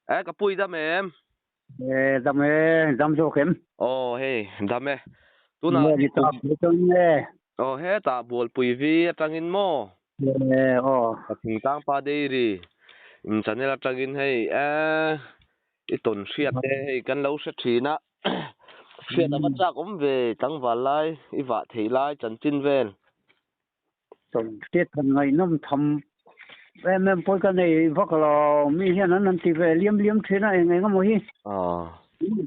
E ka pui dam em? E dam e, dam zawk em? Aw hei, dam e. Tunah Nge ni hei ta kum pui chuan nge? Aw hetah Bualpui vi atangin maw? E aw. Ka thingtlang pa dairy in channel atangin hei e i tawn hriat te hei kan lo hre thin a. Hriat a va chak awm ve tlangval lai i vah theih lai chanchin vel. Tawn hriat han ngaihnawm tham em em pawh ka nei vak lo, mi hian an han ti ve liam liam thin a eng eng emaw hi.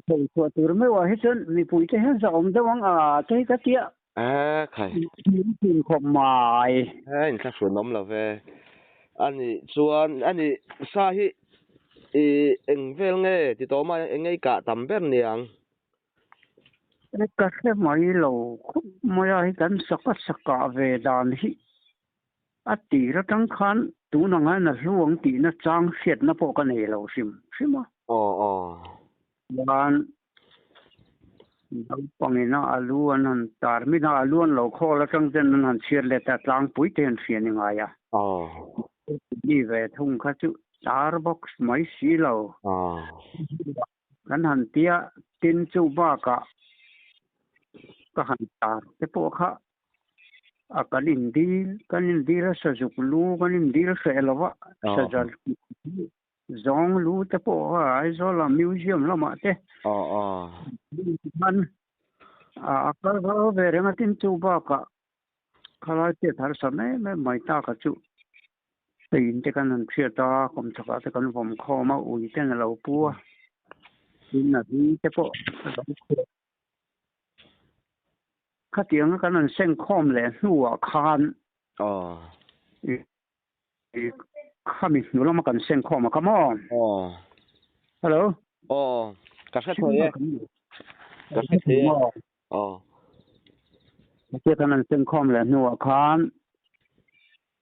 Thei chhuah tur meuh ah hi chuan mipui te hian zah awm deuh ang a te hi ka tia. E khai. Thin khawp mai. E inthlahrun awm lo ve. Ani chuan ani sa hi i eng vel nge ti tawh mai eng nge i kah tam ber niang. Ka hre mai lo khawp mai a, hei kan saka sakah ve dan hi a tir atang khan tun ang hian a hlu ang tihna chang hriatna pawh ka nei lo hrim hrim a. Aw aw. Chuan naupangina a lu an han tar min a, a lu an lo khawl atang ten an han chhiat let a, tlangpui te an hria ni ngai a. Aw. Ni ve thung kha chu tar box mai si lo. Aw. Kan han tia tin chu bakah ka han tar te pawh kha a kan indil kan indil a sazuk lu kan indil hreh lo va sazal zawng lu te pawh kha Aizawl ah museum lamah te khan a kal ve reng a tin chu bakah Khalai te harsa em em mai tak a chu hei in te kan han hriat a kawmchhakah te kan vawm khawm a ui ten a lo pu a tin a hlui te pawh a lo chhuah khatiang a kan han seng khawm leh hnuah khan khami hnu lama kan seng khawm a kha maw hello aw ka hre thei e ka hre thei e Aw. Hetia kan han senkhawm leh hnuah khan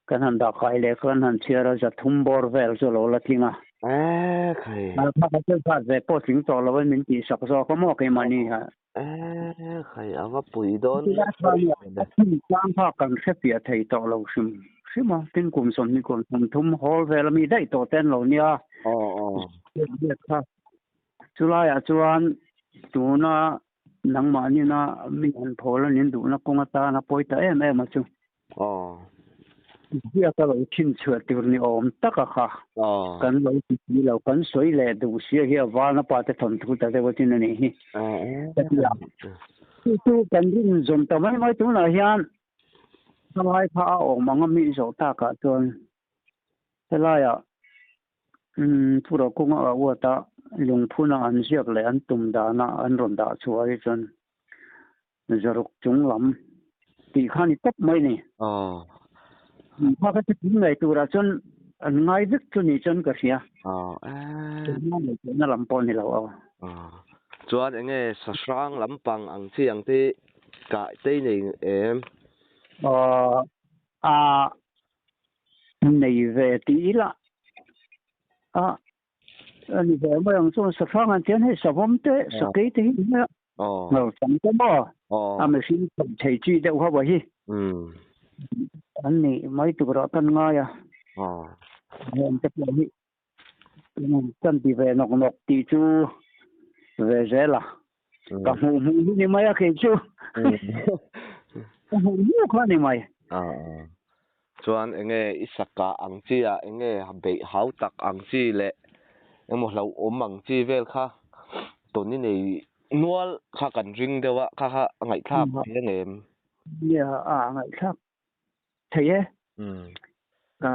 kan han dah kai leh kan han chhiar a, zathum bawr vel chu a lo la tling a. Eee khai. Kha ka thil zat ve pawh tling tawh lo in min tihsak zawk a maw keimahni ha. Eee khai a va pui dawn A thin tlang kha kan hre piah thei tawh lo hrim hrim a, tin kum sawmhnih kum sawmthum hawl vel ami daih tawh te an lo nia. Aw aw. Kha chulaiah chuan tuna Nangmah nina mi an phawl a nin duhna kawng atana pawi ta em em a chu. Aw. Ziak a lo chhinchhuah tur ni awm tak a kha. Aw. Kan lo ti si lo, kan sawi leh duh sia hi a vana pa te thawnthu ta deuh atin a nih hi. Aw. Ka ti a. Chu chu kan rin zawm ta mai mai tunah hian thalai kha a awm ang a mi zawh takah chuan Helaiah Phura kawnga a uat a, lungphuna an ziak leh an tum dana an rawn dah chhuah hi chuan zaruk chung lam tih kha a ni tawp mai a ni. Kha kha chu tun ngei turah chuan an ngai vek chu ni chuan ka hria. Tuna lam pawh a ni lo aw. Chuan eng nge sahrang lampang ang chi ang te kah te i nei em? A nei ve ti ila a ani ve mai ang chuan sahrang an tian hei savawm te sakei te hi nia ngau chang te maw a mihring chawm thei chi deuh ho a hi an ni mai turah kan ngai a heng te pawh hi kan ti ve nawk nawk tih chu ve zel a ka hmuh hmuh hi ni mai a kei chu ka hmuh hmuh kha ni mai chuan enge i saka ang chi ah enge beih hau tak ang chi leh emaw hlauhawm ang chi vel kha tawn i nei nual kha kan ring deuh a kha kha a ngaihthlak thei ang em nia a ngaihthlak thei e ka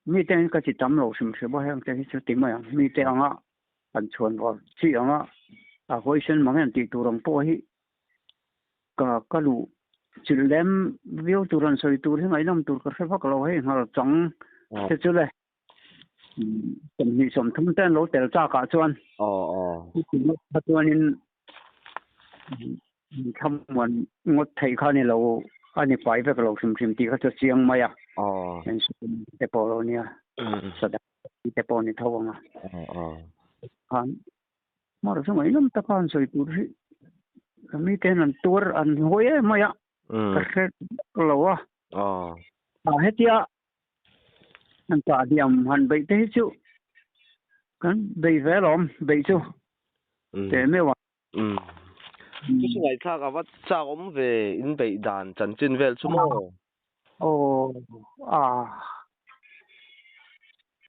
Mite hi ka ti tam lo hrim hrim a, heng te hi chu ti mai ang. Mite anga an chhuan vawr chi anga a hawisan mang em tih tur ang pawh hi ka ka luh chilh lem viau tur an sawi tur hi ngaihnawm tur ka hre vak lo hei nghal chang te chu le sawmhnih sawmthum te an lo tel chak ah chuan kha chuanin Thlamuan ngawt theih kha a ni lo, a ni fai vek lo hrim hrim tih kha chu a chiang mai a. Te pawh lo nia, sadang te pawh ni tho ang a. Khan mar chu ngaihnawm taka an sawi tur hi miten an tuar an hawi em mai a, ka hre lo a. Hetia an tah diam han beih te hi chu. Kan bei ve alawm, beih chu teh meuh a. Umm. Chu chu ngaihthlak a va chak awm ve in beih dan chanchin vel chu maw? Aw a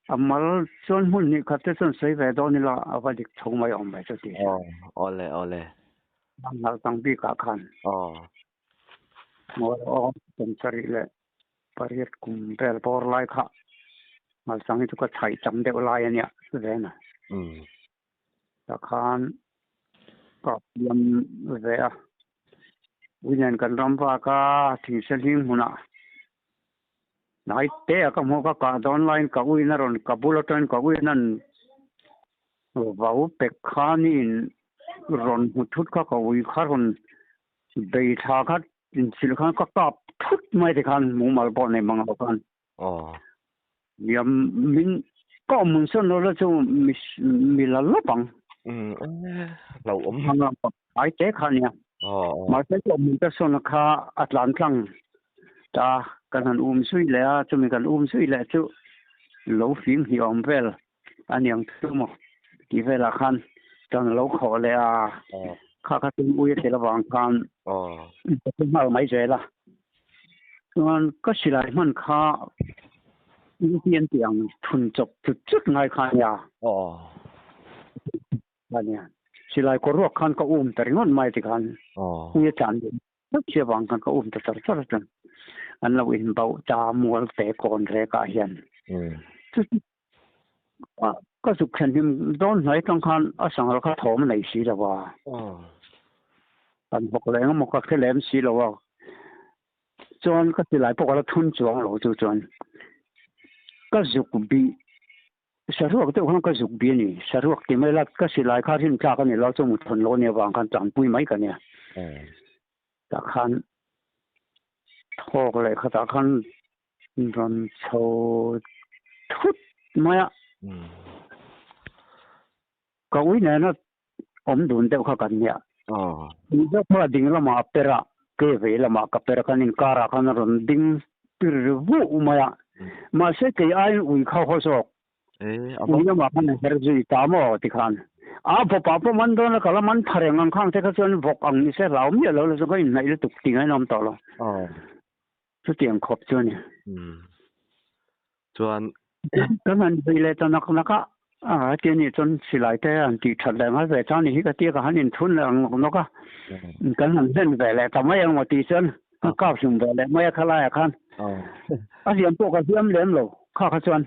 a mal chuan hmun hnih khat te chuan sawi ve dawn ila a va dik tho mai awm ve chu tih. Aw awle awle. An nalh tang bik ah khan. Aw. Aw 78 leh pariat kum vel bawr lai kha ngalchang hi chu ka chhaih tam deuh lai a nia vena. Umm. Tah khan ka hliam ve a, ui nen kan ram vak a, thingse hling hmunah hnai te a ka hmuh ka kah dawn laiin ka uina rawn ka bul atangin ka uina'n vau pek khanin rawn hmu thut kha ka ui kha rawn bei thla kha inchilh khan ka kap thut mai te khan mumal pawh nei mang lo khan. Aw. Nia, min ka awm hun sawn lo la chu mi mi la lawp ang. Umm lo awm. Ai te kha nia. Aw aw. Mahse ka awm hun ta sawn kha a tlan tlang ta kan han um zui leh a, chumi kan um zui leh chu lo fim hnih awm vel a niang chu maw tih velah khan chuan a lo khawh leh a, kha kha chu ui a tel avang khan ka thu nghal mai zel a. Chuan ka silai hman kha inti an tih ang thun chawp chut chut ngai kha a nia. A nia. Silai kawr ruak khan ka um ta ringawt mai tikhan ui a tlan duh Hauh chiah vang khan ka um ta char char chuan an lo inbauh ta mual te kawn rek ah hian. Chu chu ka zuk thlen hlim dawn hnai atang khan a sanghal kha thawm a nei si lo a. Kan bawk leh eng emaw ka hre lem si lo a. Chuan ka silai pawh ka la thun chuang lo chu chuan ka zuk bih Saruak deuh khan ka zuk bi a ni. Saruak ti mai la, ka silai kha rin tlak a ni lo, chu mu thawn lo a nih avang khan tanpui mai ka nia. Tah khan thawk leh khatah khan rawn chho thut mai a. Ka ui nena awm dun deuh kha kan nia. Ui deuh kha ding lamah a per a, ke vei lamah ka per a, kan inkarah khan a rawn ding pir vuh mai a. Mahse kei aiin ui kha haw zawk. Ui lamah khan a her zui ta maw tikhan. A bawpah pawh man dawn a, ka la man pha reng ang khang te kha chuan vawk ang ni se hlau miah lo la chu ka inhnaih lutuk tih ngaih nawm tawh lo. Chutiang khawp chu a ni. Chuan Kan han bei leh ta nak nak a, a ti a nih chuan silai te an tih that leh ngai ve ta ni hi ka tia ka han inthun leh ang nawk nawk a, kan han hlen ve leh ta mai ang maw tih chuan ka kap hlum ve leh mai a khalaiah khan a hliam pawh ka hliam lem lo kha kha chuan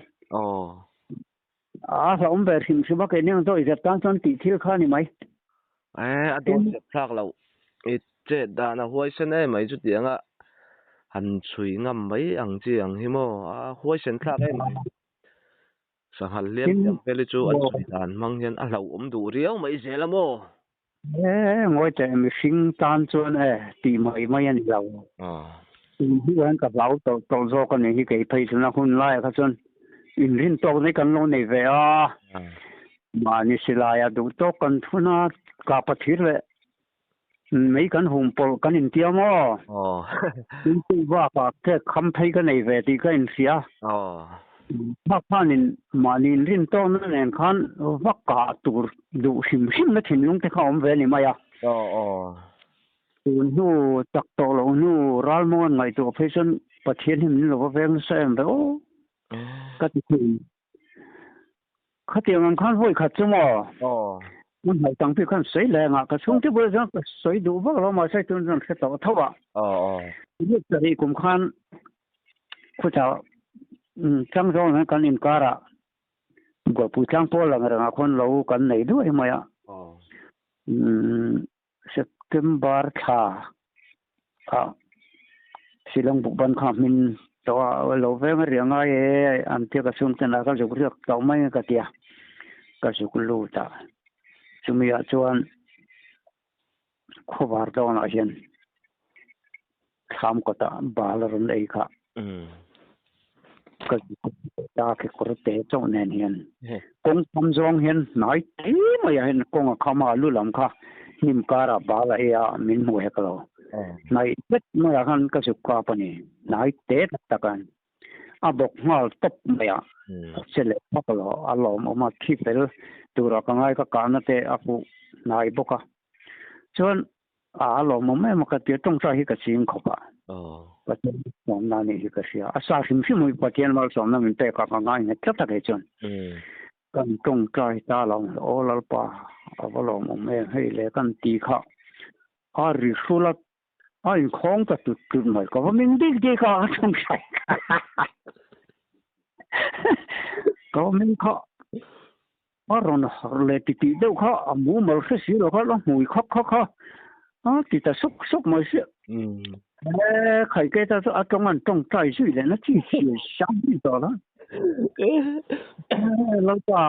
a hlauhawm ve hrim hrim a keini ang zawh i zet tan chuan tih thil kha a ni mai. E a dawn zet thlak loh i chet dan a huaisen em mai chutiang a han chhui ngam mai ang chi ang hi maw a huaisen thlak em mai. Sanghal hliam hliam vel hi chu an chhui dan hmang hian a hlauhawm duh riau mai zel a maw. E ngawi teh mihring tan chuan e tih mai mai a ni lo. Tun hnu hian ka hlau tawlh tawlh zawk a nih hi kei phei chuna hun laiah kha chuan inrin tawk mai kan lo nei ve a. Mahni silaiah duh tawk kan thun a, kapa thir leh mei kan hum pawlh kan intia maw? Tin chu bakah cake kham phei ka nei ve tih ka inhria. Bak khanin mahni inrin tawkna nen khan va kah tur duh hrim hrimna thinlung te kha awm ve a ni mai a. Tun hnu chak tawh loh hnu ralmuan ngaihtuah phei chuan Pathian hi min lo va veng nasa em ve aw ka ti thin. Khatiang ang khan vawi khat chu maw? Hmun hnaih tang pik khan sawi leh ang a, ka chhungte bulah chuan ka sawi duh vak lo mahse tun chuan hre tawh tho a. Ni sarih kum khan khuchah tlang zawng hian kan inkarah Bualpui tlang pawl ang rengah khuan lo kan nei duai mai a. September thla ah Shillong bukban kha hmin tawh a, lo veng a riah ngai e an tia ka chhung ten a ka zuk riak tawh mai ka tia ka zuk lut a, chumi ah chuan khawvar dawnah hian Thlam kawtah bal a rawn ei kha. Ka ta kekawr te chauh nen hian kawng kham zawng hian hnai te mai ah hian kawng a kham a lu lam kha hnim karah bal a ei a min hmu hek lo. Hnai zet mai ah khan ka zuk kap a ni. Hnai te tak tak a. A bawk nghal tawp mai a, a che leh vak lo, a lawmawm a, thi fel tura ka ngai ka kahna te a fuh hnai bawk a. Chuan a lawmawm em a ka tia tawngtai hi ka ching khawp a, Pathian malsawmna a nih hi ka hria. A sa hrim hrim hi Pathian malsawmna min pek a ka ngai nghet tlat a kei chuan. Kan tawngtai ta lo ang aw Lalpa a va lawmawm em hei le kan ti kha a ri hrul a A inkhawng ta tut tut mai, ka va ming dik dik a, a tawngtai ka va ming kha a rawn harh leh ti tih deuh kha a mumal hre si lo kha la hmui khak khak kha a ti ta suk suk mai sia. E khai ke ta chu a tawng an tawngtai zui leh na chi chi sang zui tawh la. Lalpa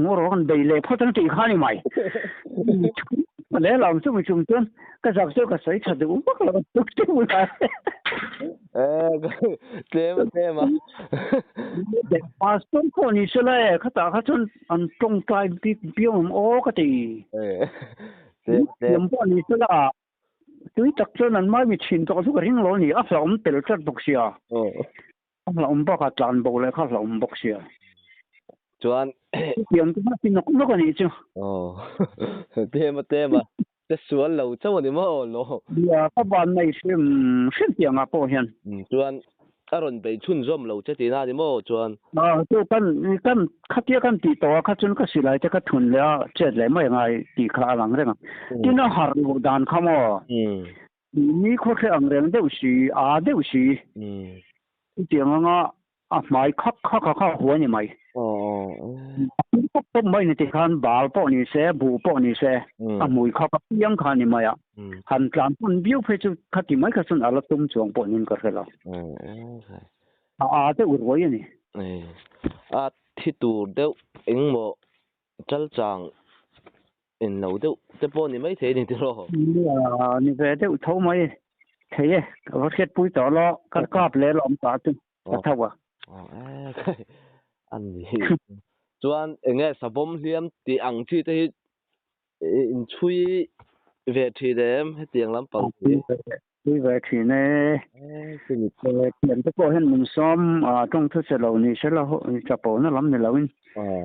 ngawr kan bei leh phawt ang tih kha ni mai. Lehlam chu mi chung chuan ka zak chu ka sawi tha duh vak lo tuk tuk lai. Tlem a tlem a. Pastor pawh ni se la e, khatah kha chuan an tawngtai bik biau ang aw ka ti. Tlem tlem. Thiam pawh ni se la, tui tak chuan an mai mi thin tawh chu ka ring lo a ni, a hlauhawm tel tlat bawk sia. A hlauhawm bak a, tlan bo leh kha hlauhawm bawk sia. Chuan Tiang chu ti nawk nawk a nih chu. Aw tlem a tlem a, te sual lo chauh a ni maw lo. Nia, ka van nei hrim hrim tiang ah pawh hian. Chuan a rawn bei chhunzawm lo che tihna a ni maw chuan. Aw chu kan kan khatia kan tih tawh a kha chuan ka silai te ka thun leh a chet leh mai angai tih kha a lang reng a. Tin a harh loh dan kha maw. Ni khawhre ang reng deuh si, aa deuh si. Chutiang anga a hmai khak khak a kha hua ni mai. Pawp pawp mai ni tikhan bal pawh ni se, buh pawh ni se, a hmui khak a piang kha ni mai a. Han tlan pawn viau phei chu khati mai kha chuan a la tum chuang pawh niin ka hre lo. A aa deuh ruai a ni. A thi tur deuh engmaw chalchang En lo deuh te pawh ni maithei ni tiraw? Nia, ni ve deuh tho mai thei e, ka va hriatpui tawh lo, ka kap leh lawm ta chu ka tho a. A ni. Chuan enge savawm hliam tih ang chi te hi inchhui ve thin em hetiang lampang hi? Chhui ve thin e. Thiam te pawh hian min sawm tawng thu che lo ni se la chapona lam ni loin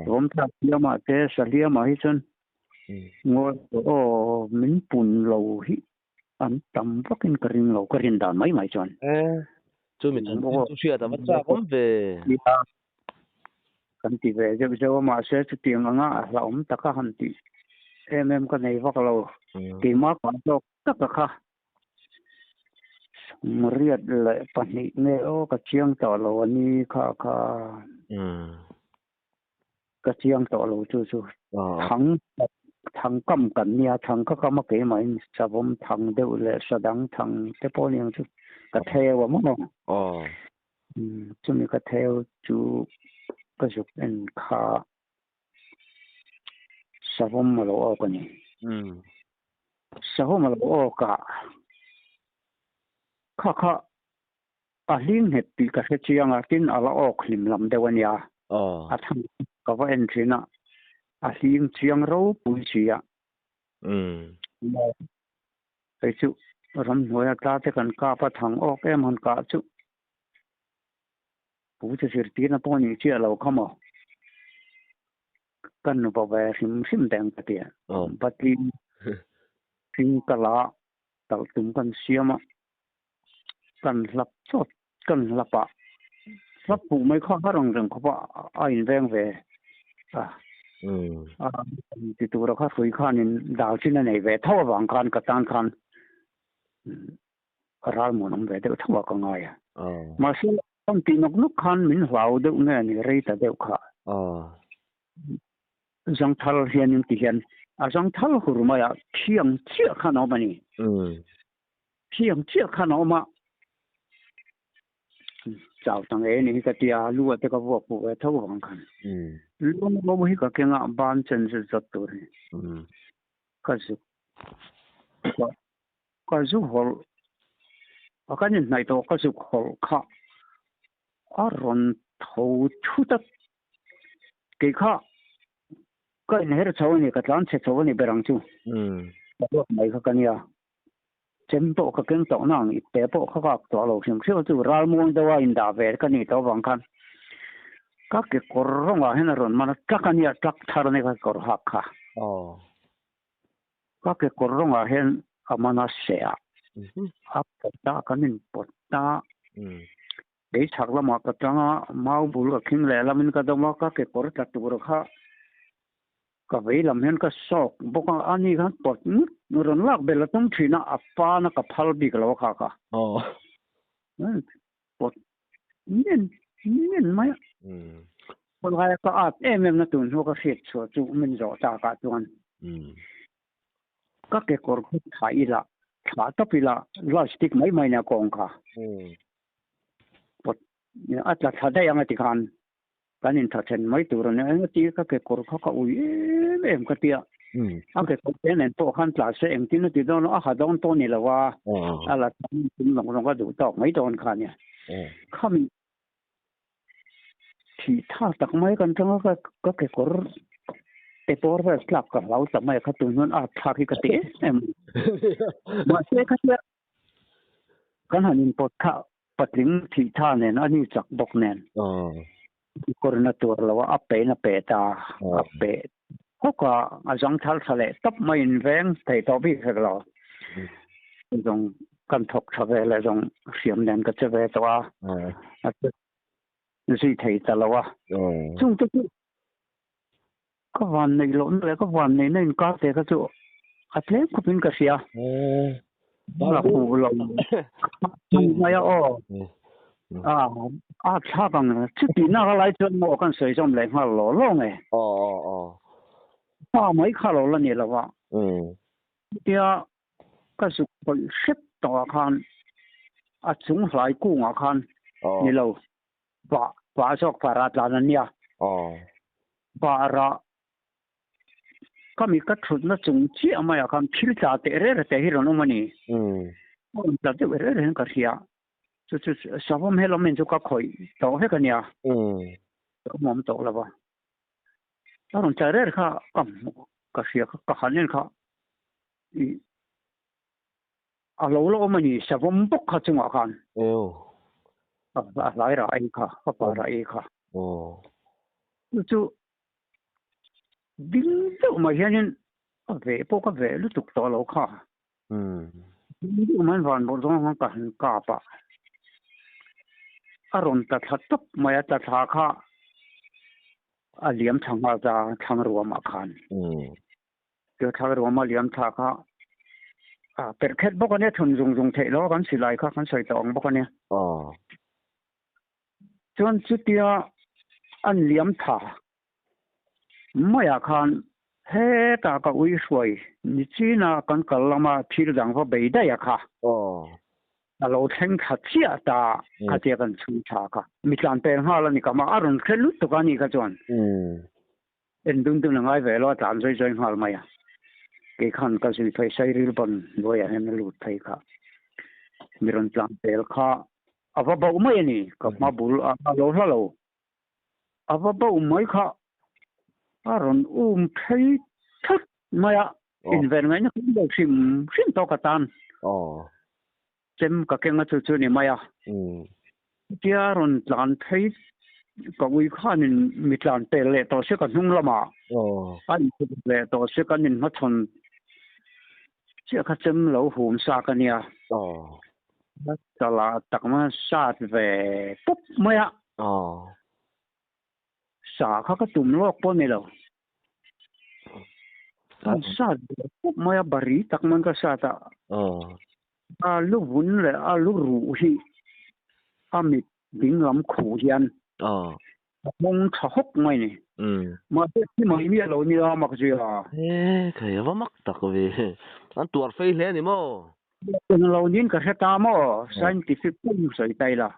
vawm thlak hliamah te sa hliamah hi chuan ngawi aw min pun lo hi an tam vakin ka ring lo ka rin dan mai mai chuan. Chu mi chan chu hriat a va chak awm ve. Kan ti ve zeuh zeuh a mahse chutiang anga a hlauhawm taka han tih em em ka nei vak lo keimah kah zawk taka kha. Riat leh pahnih nge aw ka chiang tawh lo a ni kha kha ka chiang tawh lo chu chu thang thang kam kan nia thang kha kam a keimahin savawm thang deuh leh sadang thang te pawh ni ang chu ka theu a maw chumi ka theu chu ka zuk en kha Savawm a lo awk a ni. Savawm a lo awk a, kha kha a hling nghet tih ka hre chiang a, tin a la awk hlim lam deuh a nia. A thang ka va en thin a, a hling chiang ropui si a. Hei chu ramhnuaia tla te kan kap a, thang awk em han kah chu. Pu chu zirtirna pawh nih chiah lo kha maw? Ka nupa ve hrim hrim teh ang ka ti a. Patling hring ka la talh tum kan siam a, kan hlap chawt kan hlap a, hlap huh mai kha har ang reng khawp a a inveng ve a. Ti tura kha hrui khanin dal chin a nei ve tho avang khan ka tan khan ral mun awm ve deuh tho a ka ngai a. Mahse kan tih nawk nawk khan min hlau deuh nge ni rei ta deuh kha. Zangthal hianin ti hian a zangthal hur mai a thiang chiah khan a awm a ni. Thiang chiah khan a awm a. Chau ta nge ni hi ka tia lu a te ka vuak fuh ve tho vang khan. Lu mo hi ka kenga ban chen zet zawt tur hi. Ka zuk. Ka zuk hawlh a kan inhnaih tawh ka zuk hawlh kha a rawn tho thut a, kei kha ka inher chho a ni, ka tlan chhe chho a ni ber ang chu, ka ruat mai kha ka nia. Chem pawh ka keng tawh nang ipte pawh ka kak tawh lo hrim hrim a chu ralmuang deuha indah ve ka nih tawh avang khan ka kekawr rawngah hian a rawn man a truck a nia truck thar a nia ka kekawr hak kha. Ka kekawr rawngah hian a man a seh a, a pawt a kan inpawt a. Kei chhak lamah ka tang a, mau bul ka khing leh lamin ka dawm a, ka kekawr tla tur kha ka vei lam hian ka sawk bawk a, ani khan pawt ngut rawn lak belh a tum thin a, a pana ka phal bik lo a kha kha. Pawt nen nen mai a. Khawlaia ka at em em na tun hnu ka hriat chhuah chu min zawh takah chuan ka kekawr kha thlah ila, thlah tawp ila, plastic mai mai nia kawng kha. Pawt a tla thla daih ang a ti khan kan intha then mai tur a nia, engati ka kekawr kha ka ui em em ka tia. A kekawr te nen pawh khan tla se engtin a ti dawn lo, a ha dawn tawh ni lo a, a la thlang tum lawng lawng a duh tawk mai dawn kha nia. Khami Thih tha tak mai kan tang a, ka kekawr te pawr vel tlak ka hlau ta mai a, kha tun hian a thlak hi ka ti em em. Mahse khatia kan han inpawt kha patling thih tha nen a ni chak bawk nen kekawr na tur lo a, a pein a pe ta, a pe hawk a, a zang thal tha leh tawp mai inveng thei tawh bik hek lo. Zawng kan thawk tha ve leh zawng hriam nen ka che ve tawh a, a che zui thei ta lo a. Chung te chu ka van neih loh na leh ka van neihna inkar te kha chu a tlem khawpin ka hria. La hmuh lo mai a aw. A a thlak ang chuti nak a lai chuan maw kan sawi zawm leh nghal law law nge. Pa mai kha lo la ni lo a. Chutia ka zuk pawlh hrep tawh ah khan a chung hlai kung ah khan ni lo bah bah zawk para tlan an nia. Bara ka mi ka thutna chung chiah maiah khan thil tla teh reh reh teh hi rawn awm a ni. A rawn tla deuh reh reh hian ka hria. Chu chu savawm he lam en chu ka khawih tawh vek a nia. Awm awm tawh lo va. A rawn tla reh reh kha ka hmuh ka hria ka han en kha i a lo la awm a ni savawm bawk kha chungah khan. A hlai rah ei kha, a pa rah ei kha. Chu chu ding deuh mai hianin a veh pawh ka veh lutuk tawh lo kha. Ding deuh mai van bawrh zawng khan ka han kap a, a rawn tla thla tawp mai a, tla thla kha a liam thla nghal ta thlang ruamah khan. Chu thlang ruama liam thla kha a perh khet bawk a nia, thun zung zung theih lo a kan silai kha kan sawi tawh ang bawk a nia. Chuan chutia an liam tha maiah khan hetah ka ui hruai ni china kan kal lama thil dang va bei daih a kha. A lo thleng thla chiah ta khatia kan chhung tha kha. Mi tlan pel nghal a ni ka mah a rawn hre lutuk a ni kha chuan. En dun dun a ngai ve lo a tlan zawi zawi nghal mai a. Kei khan ka zui phei sairil ban hnuaiah hian a lut phei kha. Mi rawn tlan pel kha a va bauh mai a ni, ka hma bul a lo hla lo. A va bauh mai kha a rawn um phei thut mai a, inven ngaihna ka lo hrim hrim tawh ka tan. Chem ka keng a chu chu ni mai a. Chutia rawn tlan phei ka ui khanin mi tlan pel leh tawh se ka hnung lamah a inchhuk leh tawh se kan inhmachhawn chiah kha chem lo hum sa ka nia. Tala tak mai sat ve pawp mai a. Sa kha ka tum lawk pawh ni lo. Kan sat ve pawp mai a, bari tak man ka sat a. A lu vun leh a lu ruh hi a mit ding lam khuh hian a mawng tha hawk mai ni. Mahse thi mai miah lo nia mak zia. He thei a va mak tak ve. An tuar fei hle a ni maw? Eng lo niin ka hre ta maw? Scientific pawhin sawi ta ila.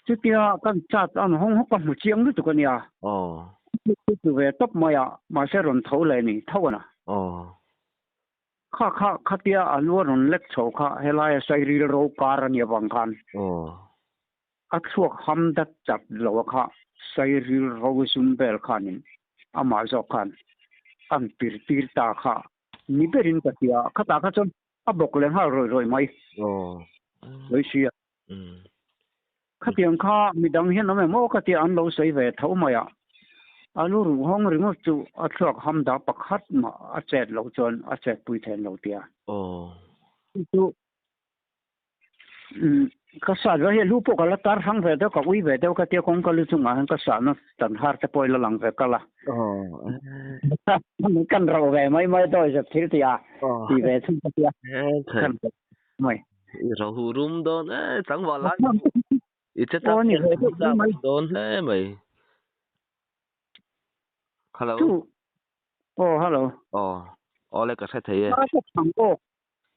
Chutia kan chat an hawng hawk a hmu chiang lutuk a nia. Chu ve tawp mai a, mahse rawn tho leh ni tho a na. Kha kha khatia a lu a rawn lek chho kha helaia sairil ro kar a nih avang khan a thluak ham dat chat lo a kha sairil ro zum vel khanin amah zawk khan an pir tir ta kha ni berin ka hria. Khatah kha chuan. A bawk leh nghal rawih rawih mai. Aw. Sawi si a. Khatiang kha midang hian awm em aw ka tia an lo sawi ve tho mai a. A lu ruh hawng ringawt chu a thluak ham dah pakhat mah a chet loh chuan a chet pui then lo tia. Aw. Chu chu ka sat ve hi lu pawh ka la tar hrang ve deuh ka ui ve deuh ka tia kawngka lu chungah hian ka sahna tan har te pawh i la lang ve kal a. Kan rauh ve mai mai dawi zet thil tih a ti ve thung ka tia. Kan mai. I rohu rum dawn e tlangval lai i che tak dawn hle mai. Hello. Oh hello. Oh awle ka hre thei e.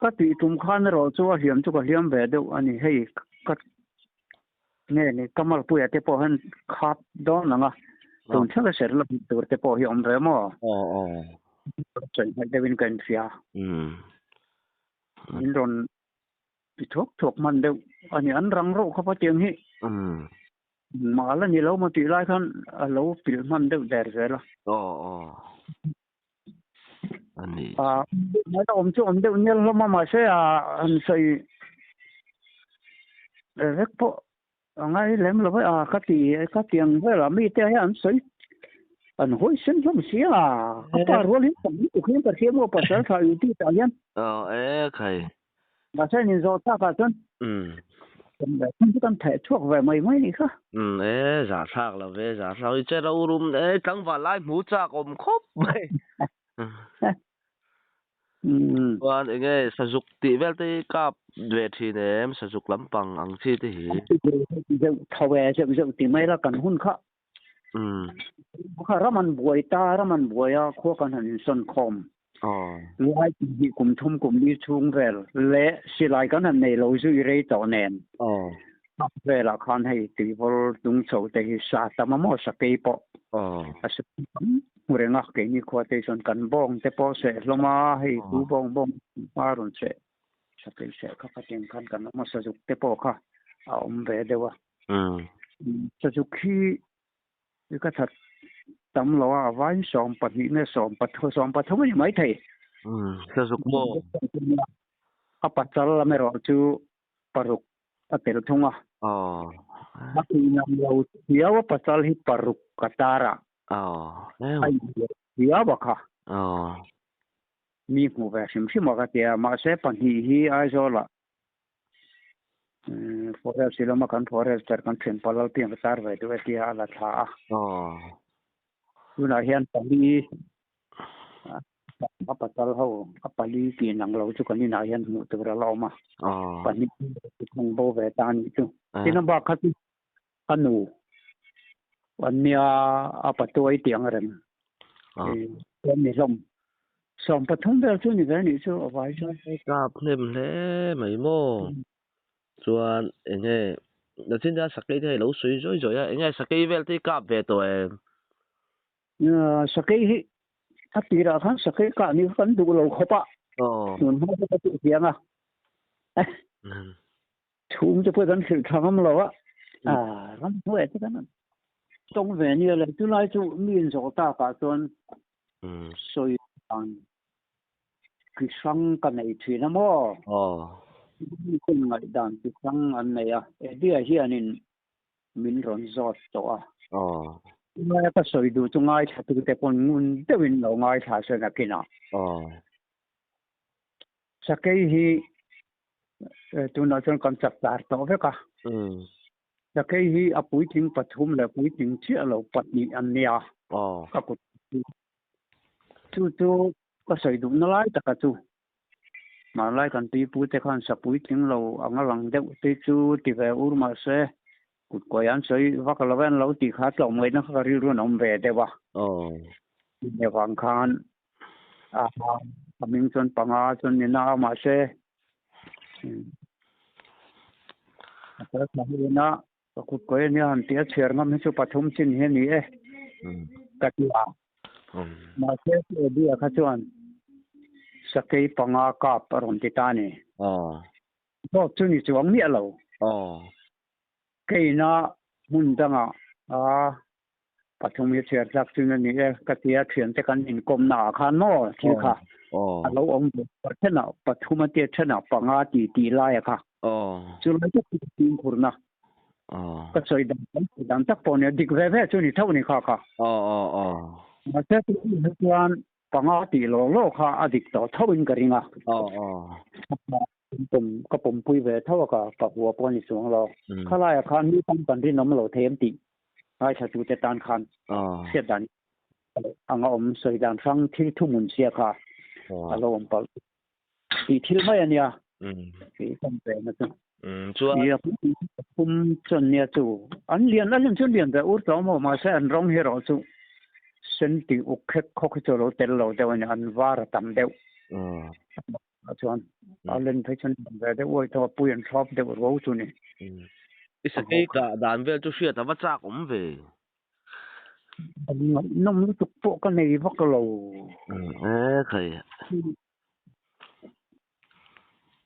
Ka tih tum khan erawh chu a hliam chu ka hliam ve deuh a ni. Hei ka nge ni ka malpuia te pawh hian khap dawn ang a, tun thlenga ser la hmuh tur te pawh hi awm ve maw? Aw aw. Sawi hnaih deuhin ka inhria. Min rawn ti thuak thuak hman deuh a ni. An rang reuh khawp a tiang hi. Mah la ni lo maw tih lai khan a lo pilh hman deuh der zel a. Aw aw. A ni. A awm chu awm deuh nel hlawm a mahse a han sawi vek pawh a ngai lem lo a ka ti ka ti ang vel a mite hian an sawi an hawi sen hlawm si a ka pa rual hi tam lutuk hian ka hria maw pasal tha i tih tah hian aw e khai Mahse nin zawh tak ah chuan kan kan theh chhuak ve mai mai nih kha. Umm e zahthlak lo ve zahthlak i che ro rum e tlangval lai hmu chak awm khawp mai. Chuan enge sazuk tih vel te hi kap ve thin em sazuk lampang ang chi te hi. Zeuh tho e zeuh zeuh ti mai la kan hun kha. Kha ram an buai ta, ram an buai a, khua kan han insawn khawm. Lai kum hnih kum thum kum li chhung vel leh silai kan han nei lo zui rei tawh nen. Velah khan hei tuivawl tung chho te hi sa tam a maw sakei pawh a sa tam hmu reng a, keini khua te chuan kan bawng te pawh seh hlawm a, hei tu bawng bawng hma rawn seh sakei seh kha khatin khan kan awm a, sazuk te pawh kha a awm ve deuh a. Sazuk hi ka that tam lo a, a vain 12 nge 13 13 a ni maithei. Sazuk maw? A pachal lam erawh chu paruk a tel thung a. A inang lo thiau a pachal hi paruk ka tar a. A inang lo thiau a kha. Mi hmuh ve hrim hrim a ka tia, mahse pahnih hi Aizawlah Forest lama kan forester kan thian palal piang ka tar ve duh e tia a la thla a. Tunah hian pali a pasal ho a pali tih nang lo chu kan inah hian hmuh tur a la awm a. Pahnih thung bo ve ta anih chu. Tin a bak kha chu a nu an nia a patuai tih ang reng. Chuan ni hlawm. 13 vel chu ni ve nih chu a vai chuan. Kap hnem hle mai maw. Chuan enge nachin hian sakei te hei lo sawi zawi zawi a, enge sakei vel te hi kap ve tawh em? Sakei hi a tirah khan sakei kah ni kha kan duh lo khawp a. Tun hma chu ka tih chiang a. Chhung te pawh kan hrilh tha ngam lo a, ram hnuai te kan tawng ve nia le. Chulai chu mi inzawh takah chuan sawi dan ki hrang ka nei thin a maw? Mi ten ngaihdan ki hrang an nei a, Eddie-a hianin min rawn zawt tawh a. Tunlaia ka sawi duh chu ngaithlatute pawn ngun deuhin lo ngaithla se nakinah. Sakei hi tunah chuan kan chak tar tawh vek a. Sakei hi a puitling pathum leh puitling chiah lo pahnih an nia ka kut chu. Chu chu ka sawi duhna lai taka chu hmanlai kan pipute khan sa puitling lo anga lang deuh te chu ti ve ur mahse kut kawi an sawi vak lo an lo tih kha tlawmngaihna kha ka rilru an awm ve deuh a. Avang khan A hming chuan panga chuan ni na a mahse a kal thla hian a ka kut kawi ania han tih a chhiar ngam hi chu pathum chin hi a ni e ka ti a mahse Eddie-a kha chuan sakei panga kap a rawn ti ta a ni. Dawt chu ni chuang miah lo. Keina hmun dangah a pathum hi chhiar tlak chin a ni e ka tia thiante kan inkawmna ah khan maw thil kha. A lo awm ve thenah pathum a tia thenah panga ti tih lai a kha. Chu lai tak chu fimkhurna ka sawi dan kan sawi dan tak pawh nia dik ve ve chu ni tho ni kha kha. Mahse tunah chuan panga tih lawk lawk kha a dik tawh tho in ka ring a. Ka pawmpui ve tho a ka ka hua pawh a ni chuang lo. Khalaiah khan mi tam kan rinawm lo thei em tih ngaithla tute tan khan hriat dan anga awm sawi dan hrang thil thuhmun chhia kha a lo awm palh tih thil mai a nia tih kan pe na chu. Chuan Pum chuan nia chu an lian a lian chu lian ve ur tawh maw mahse an rawng hi erawh chu sen tih uk khek khawk hi chu a lo tel lo deuh a ni an var a tam deuh. Chuan a len phei chuan lian ve deuh uai tawh a pui an thlawp deuh ruau chu ni. I sakei kah dan vel chu hriat a va chak awm ve. Ngaihnawm lutuk pawh ka nei vak lo. E khai.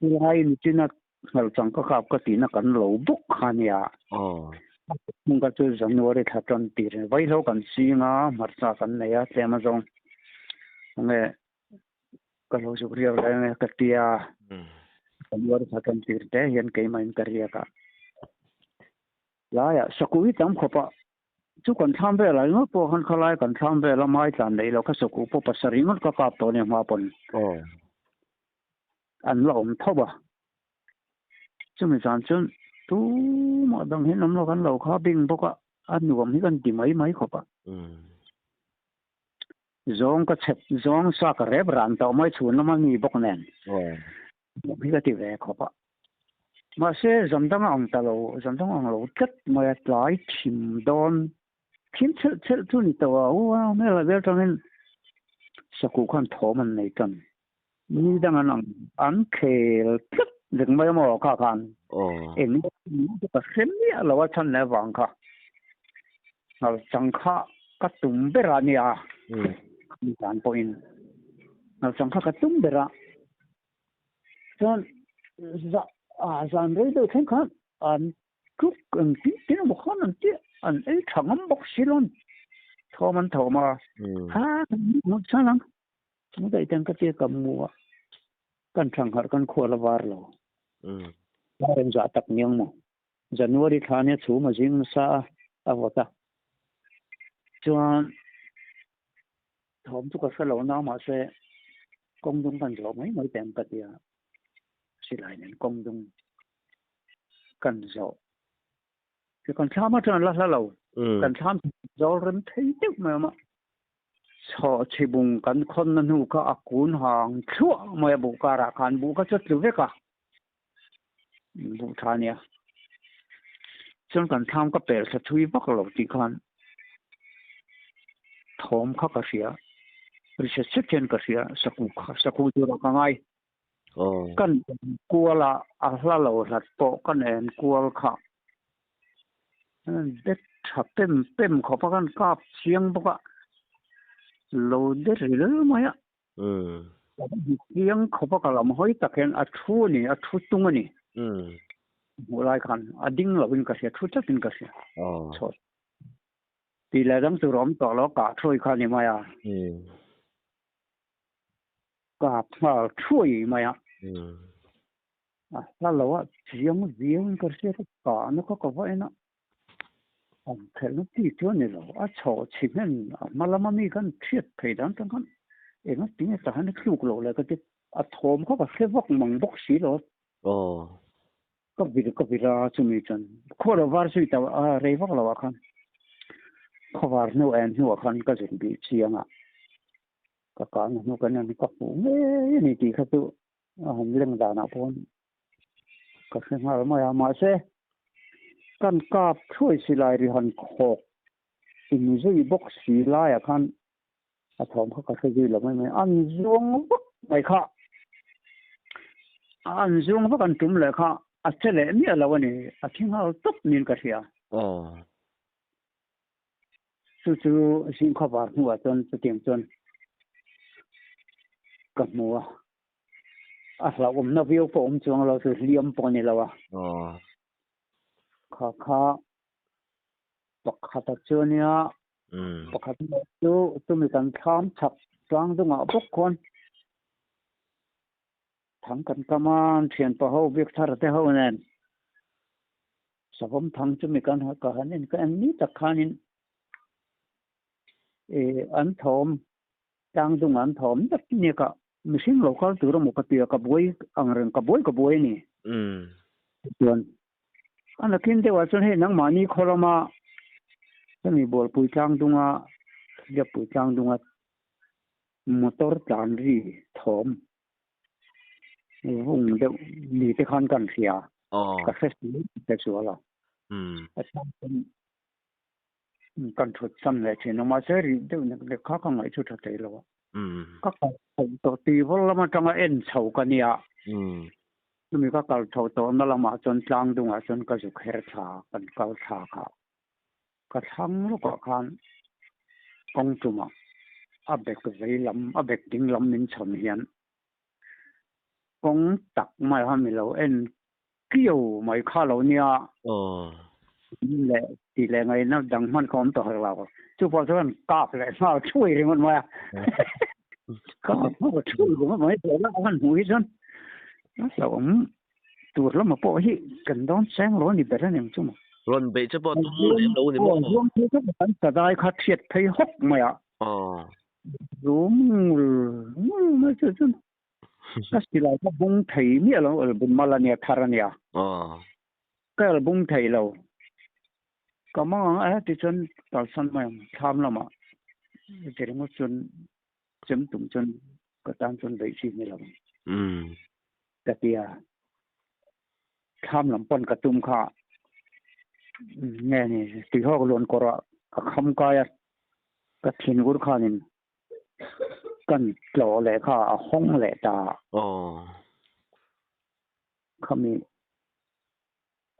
Lai nichina ngalchang ka kap ka tihna kan lo bawk kha nia. Hmun ka chu January thla tan tir vaihlo kan ching a, hmarcha kan nei a tlem azawng. Nge ka lo zuk riau lai nge ka tia. January thla tan tir te hian keimahin ka riak a. Laiah sakuh hi tam khawp a, chu kan thlam velah ringawt pawh khan khalai kan thlam vela mai tlan neih loh kha sakuh pawh pasarih ngawt ka kap tawh nia hma pawn an la awm tho a. Chumi zan chuan tumah dang hian awm lo kan lo kha bing bawk a, a nuam hi kan ti mai mai khawp a. Zawng ka chhep zawng sa ka rep ran tawh mai chhun lama mi bawk nen hi ka ti ve khawp a. Mahse zan dang a ang ta lo, zan dang a ang lo tlat mai a, tlai thim dawn thim chhelh chhelh chu ni tawh a, u a hmel vel tangin sakuh khan thawm an nei tan. Ni dang an ang an khel tlat vek mai a maw kha khan eng nge ka hre miah lo a chhan leh vang kha ngal chang kha ka tum ber a nia dan pawhin ngal chang kha ka tum ber a chuan za a zan rei deuh thleng khan an tluk eng tin tin emaw khan an tih an ei tha ngam bawk si lo thawm an thawm a ha kan ang Chu daih ten ka tia ka mu a, kan thangharh kan khual a var lo. Var em zah tak niang maw? January thla nia chhum a zing nasa a, a vawt a. Chuan thawm chu ka hre lo na mahse kawng dung kan zawh mai mai teh ang ka tia, silai nen kawng dung kan zawh. Chu kan thlam atang an la hla lo. Kan thlam zawl rem thei deuh mai awm a. Chhaw chhibung kan khawnna hnu kha a kun hang thluah mai a buh karah khan buh kha chu a tlu vek a. Buh tha nia. Chuan kan thlam ka pel thla thui vak lo tih khan thawm kha ka hria. Ri set set hian ka hria saku kha saku turah ka ngai. Kan en kual a, a hla lo hlat pawh kan en kual kha. Bet tha pem pem khawp a kan kap chiang bawk a, lo de ril mai a. Chiang khawp a ka lam hawi tak hian a thu a ni, a thu tung a ni. Hmuh lai khan a ding lovin ka hria, thu tlatin ka hria. Chhuah tih leh dang tur a awm tawh lo, kah thuai kha a ni mai a. Kap nghal thuai mai a. A hla lo a chiang viau in ka hriat a, kahna kha ka va en a. An khelhna chi chu a ni lo, a chho chhi hnen a hma lama mi khan hriat phei dan tang khan eng a tinge tah hian a tluk loh le ka ti, a thawm kha ka hre vak mang bawk si lo. Ka vir ka vir a chumi chuan khaw lo var zui ta a rei vak lo ah khan khawvar hnu en hnuah khan ka zin bih chiang a. Ka kahna hnu kan en ka hmuh ngei a ni tih kha chu a han leng danah pawh ka hre nghal mai a, mahse kan kap thuai silai ri han khawk in zui bawk si laiah khan a thawm kha ka hre zui lo mai mai, an zuang vak mai kha, an zuang vak an tum leh kha a che leh miah lo a ni, a thi nghal tawp niin ka hria. Chu chu zingkhaw var hnuah chuan chutiang chuan ka hmu a, a hlauhawmna viau pawh awm chuang lo chu hliam pawh a ni lo a. Kha kha pakhata chu a nia, pakhat chu chumi kan thlam chhak tlang dungah bawk khawn. Thang kan kam a, an thianpa ho Biakthara te ho nen Savawm thang chu mi kan ka han en ka en ni tak khanin eh an thawm tlang dung an thawm dak nia ka mihring lo kal tur emaw ka tia ka buai ang reng ka buai ka buai a ni. Chuan a nakin deuhah chuan hei nangmahni khaw lama hemi Bualpui tlang dunga Biakpui tlang dunga motor tlan ri thawm vung deuh ni te khan kan hria ka hre hre sual a a chhan chuan kan thut sam leh thin a mahse ri deuh nek nek kha ka ngaih chu tha thei lo a ka kal chho tawh tih vawl lam atanga en chho ka nia chumi ka kal chho tawh na lamah chuan tlang dungah chuan ka zuk her thla kan kal thla kha Ka thlang lawkah khan kawng tumah a bek vei lam, a bek ding lam min chhawn hian kawng tak mai kha mi lo en kiau mai kha lo nia. Leh tih leh ngaihna dang hman kha awm tawh hek lo. Chu pawh chuan kap leh nghal thuai ringawt mai a. Kap nghal thuai ringawt mai tawh lah a han hmuh hi chuan a hlauhawm. Tur lama pawh hi kan dawn cheng lo a ni ber a ni chu maw. Rawn beih che pawh tum lem lo a ni maw? Ruang chu chu kan sadai kha thiat phei hawk mai a. Rum ngul ngul mai chu chu ka silai kha bung thei miah lo album mal a nia thar a nia. Ka album thei lo. Ka mang ang a tichuan kalsan mai ang thlam lamah ringawt chuan chem tum chuan ka tan chuan beih chi ni lo ka ti a thlam lam pawn ka tum kha nge ni tuihawk lawn kawr ah ka kham kai a ka thin ur khanin kan tlawh leh kha a hawng leh ta khami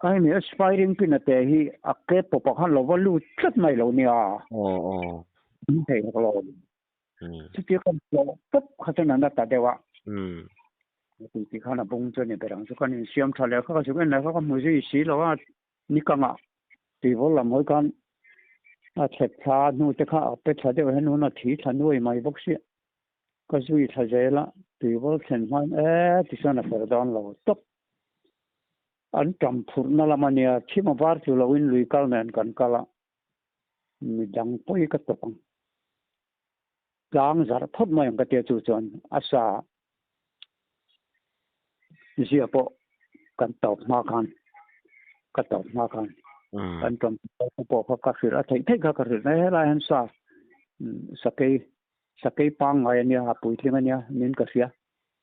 a hemi aspiring pin a te hi a ke pawp ah khan lo va lut tlat mai lo nia thei hek lo Chutia kan hlawh tawp kha chuan a na ta deuh a. Tui tih khan a bung chu a ni ber ang chu. Kan insiam tha leh kha ka zuk en leh kha ka hmu zui si lo a, ni kangah tuivawl lam hawi khan a thlep thla hnu te kha a pe thla deuh hian hun a thi thla nuai mai bawk sia. Ka zui thla zel a, tuivawl thlen hmain e tichuan a fel dawn lo tawp. An tam phurhna lam a nia, thim a var tlu loin lui kal nen kan kal a. Mi dang pawi ka tawp ang. Tlang zarh phawt mai ang ka tia chu chuan a sa zia pawh kan tawp hma khan ka tawp hma khan kan tawm pawh kha ka hrilh a theih theih kha ka hrilh mai helai hian sa sakei sakei pangngai ania a puitling ania nin ka hria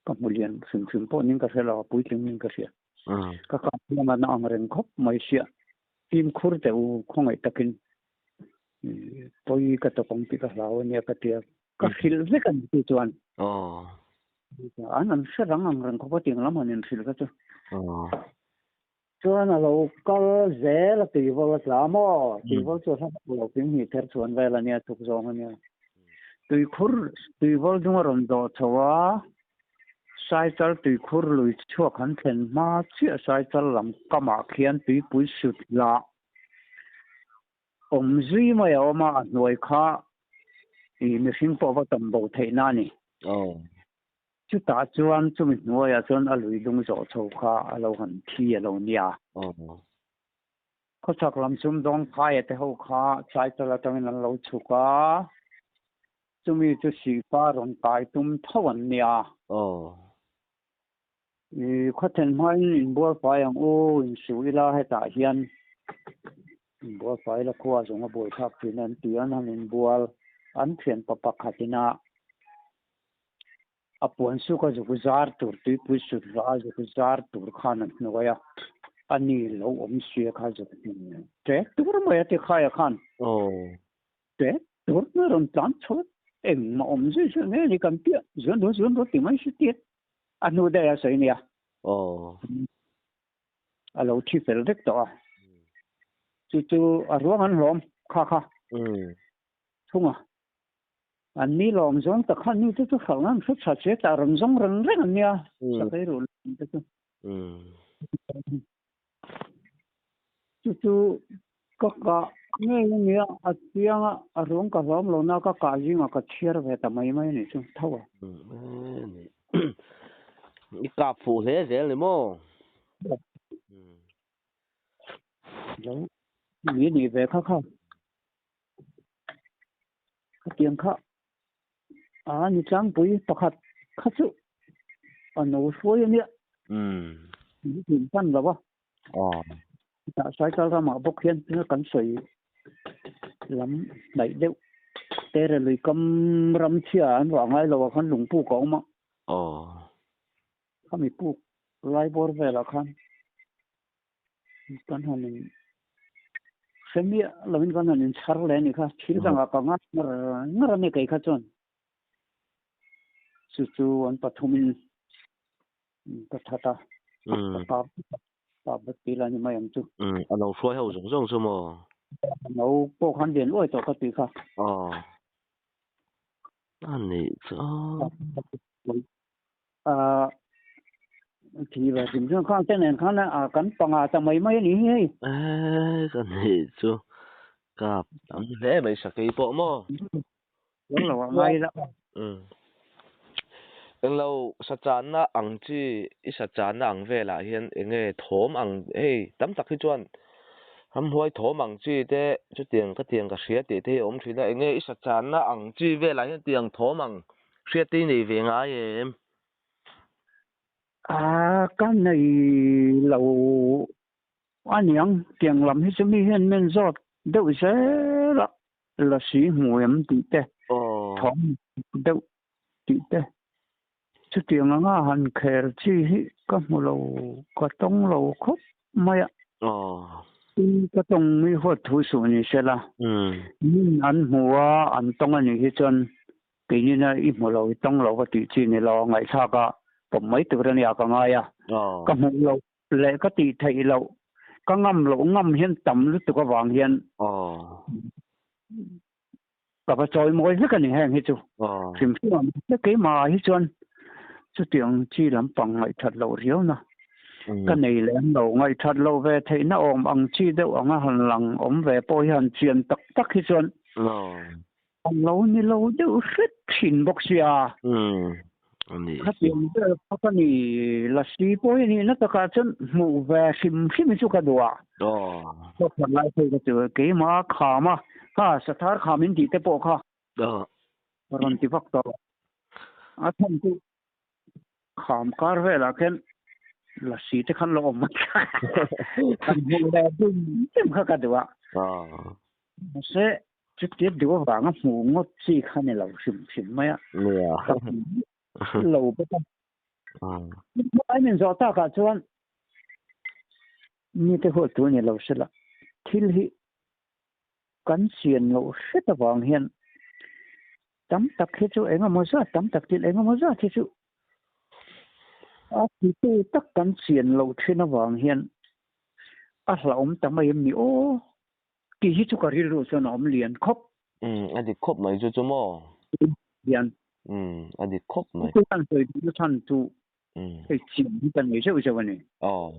ka hmu lian hrim hrim pawh nin ka hre lo a puitling nin ka hria ka kap hian a na ang reng khawp mai sia Fimkhur teh u khawngaih takin pawi ka tawp ang tih ka hlau ania ka tia ka hrilh vek a ni chu chuan an an hre rang ang reng khawp a tiang lam han inhrilh kha chu chuan a lo kal zel a tuivawl a tla maw tuivawl chu a hla lo ping hnih ther chhuan vel ania thuk zawng ania tuikhur tuivawl dung a rawn dawh chho a Saichal tuikhur lui chhuak han thlen hma chiah Saichal lam kamah khian tuipui sut lah awm zui mai a awm a, a hnuai kha ih mihring pawh va tam bo theihna a ni. Chutah chuan chumi hnuaiah chuan a lui dung zawh chho kha a lo han thi a lo nia. Khawchhak lam sumdawng phaia te ho kha Saichal atangin an lo chhuk a. Chumi chu Sihpa rawn kai tum tho an nia. I khawthen hmain inbual fai ang u, insu ila hetah hian inbual fai ila khua zawng a buai thlak thin an ti an han inbual an thianpa pakhatin a a puan suk a zuk zar tur tuipui sut vah a zuk zar tur khan a hnuai a a ni lo awm sia kha zuk hmun ṭek tur mai a ti khaia khan. Te tur na rawn tlan chhuat engmah awm zui zui nge ni kan piah zuan rual zuan rual ti mai si tiat a hnu daih a sawi nia. A lo thi fel vek tawh a. Chu chu a ruang an hlawm kha kha. Thung a. An ni lawm zawng tak khan nu te chu hralh nan hre tha che tah rawn zawng reng reng an nia. Sakei ruh te chu. Chu chu ka kah ngei a nia, a chiang a, a ruang ka hlawm lo na ka kah zingah ka chhiar ve ta mai mai a nih chu tho a. I kap fuh hle zel ni maw? Lo ni ni ve kha kha. Khatiang kha a ni tlangpui pakhat kha chu a no hruai a nia. Min pan lo a. Tah cycle ramah bawk hian tuna kan sawi lam hnaih deuh tere lui kam ram chhia an vah ngai lo ah khan lungpuk a awm a. Khami puk lai bawr velah khan kan han in hre miah lovin kan han in chhar leh a nih kha. Thil dangah ka ngai ngar ngar a ni kei kha chuan. Chu chu an pathumin ka that a. Ka kap kap vat tih la ni mai ang chu. A lo hruai ho zawng zawng chu maw? A no pawh khan lian uai tawh ka tih kha. Aw. A nih chu. A thi ve hrim hrim khan te nen khan a kan panga ta mai mai a ni hi hei. Eh ka nih chu. Kap tam hle mai sakei pawh maw? Chuang lo ah ngai ila. Umm. Englo sachanna ang chi i sachanna ang velah hian enge thawm ang hei tam tak hi chuan ramhuai thawm ang chi te chutiang ka tiang ka hria tih te hi a awm thin a enge i sachanna ang chi velah hian tiang thawm ang hriat te i nei ve ngai em? A ka nei lo aniang tiang lam hi chu mi hian min zawt deuh zel a. Lasi hmu em tih te, thawm deuh tih te, chutiang anga han kher chi hi ka hmu lo, ka tawng lo khawp mai a. Tin, ka tawng mi huat thu suh ni se la, min an hmu a, an tawng a nih hi chuan keinina i hmu lo, i tawng lo va tih chi ni lo, ngaihthlak a pawm mai tur a nia ka ngai a, ka hmuh loh leh ka tih theih loh, ka ngam loh ngam hian tam lutuk avang hian ka va chawi mawi vek a ni heng hi chu. Hrim hrim a mahse keimah hi chuan chutiang chi lampang ngaihthat loh riau na ka nei lem lo. Ngaihthat loh ve theihna awm ang chi deuh anga han lang awm ve pawh hi han chian tak tak hi chuan An lo ni lo deuh hret thin bawk sia. Khatiang vel kha ka ni Lasi pawh hi nihna takah chuan hmuh ve hrim hrim hi chu ka duh a. Ka khat lai phei ka chu keimah kham a, kha sathar kham in tih te pawh kha rawn ti vak tawh. A chhan chu kham kar velah khian Lasi te khan lo awm a. Kan hmuh ve dum dum kha ka duh a. Mahse Chutia duh avanga hmuh ngawt chi kha ni lo hrim hrim mai a. Ka hmu lo bawk a. Hmai min zawh takah chuan mite huat tur ni lo sela thil hi kan chian loh hret avang hian tam tak hi chu eng emaw zat tam tak thil eng emaw zat hi chu a titu tak kan chian loh thin avang hian a hlauhawm ta mai em ni aw. Tih hi chu ka rilru chuan a awm lian khawp. Umm a dik khawp mai chu chu maw? Lian. Umm a dik khawp mai. Chu kan sawi duhna chhan chu hei chian hi ka nei zeuh zeuh a ni. Aw.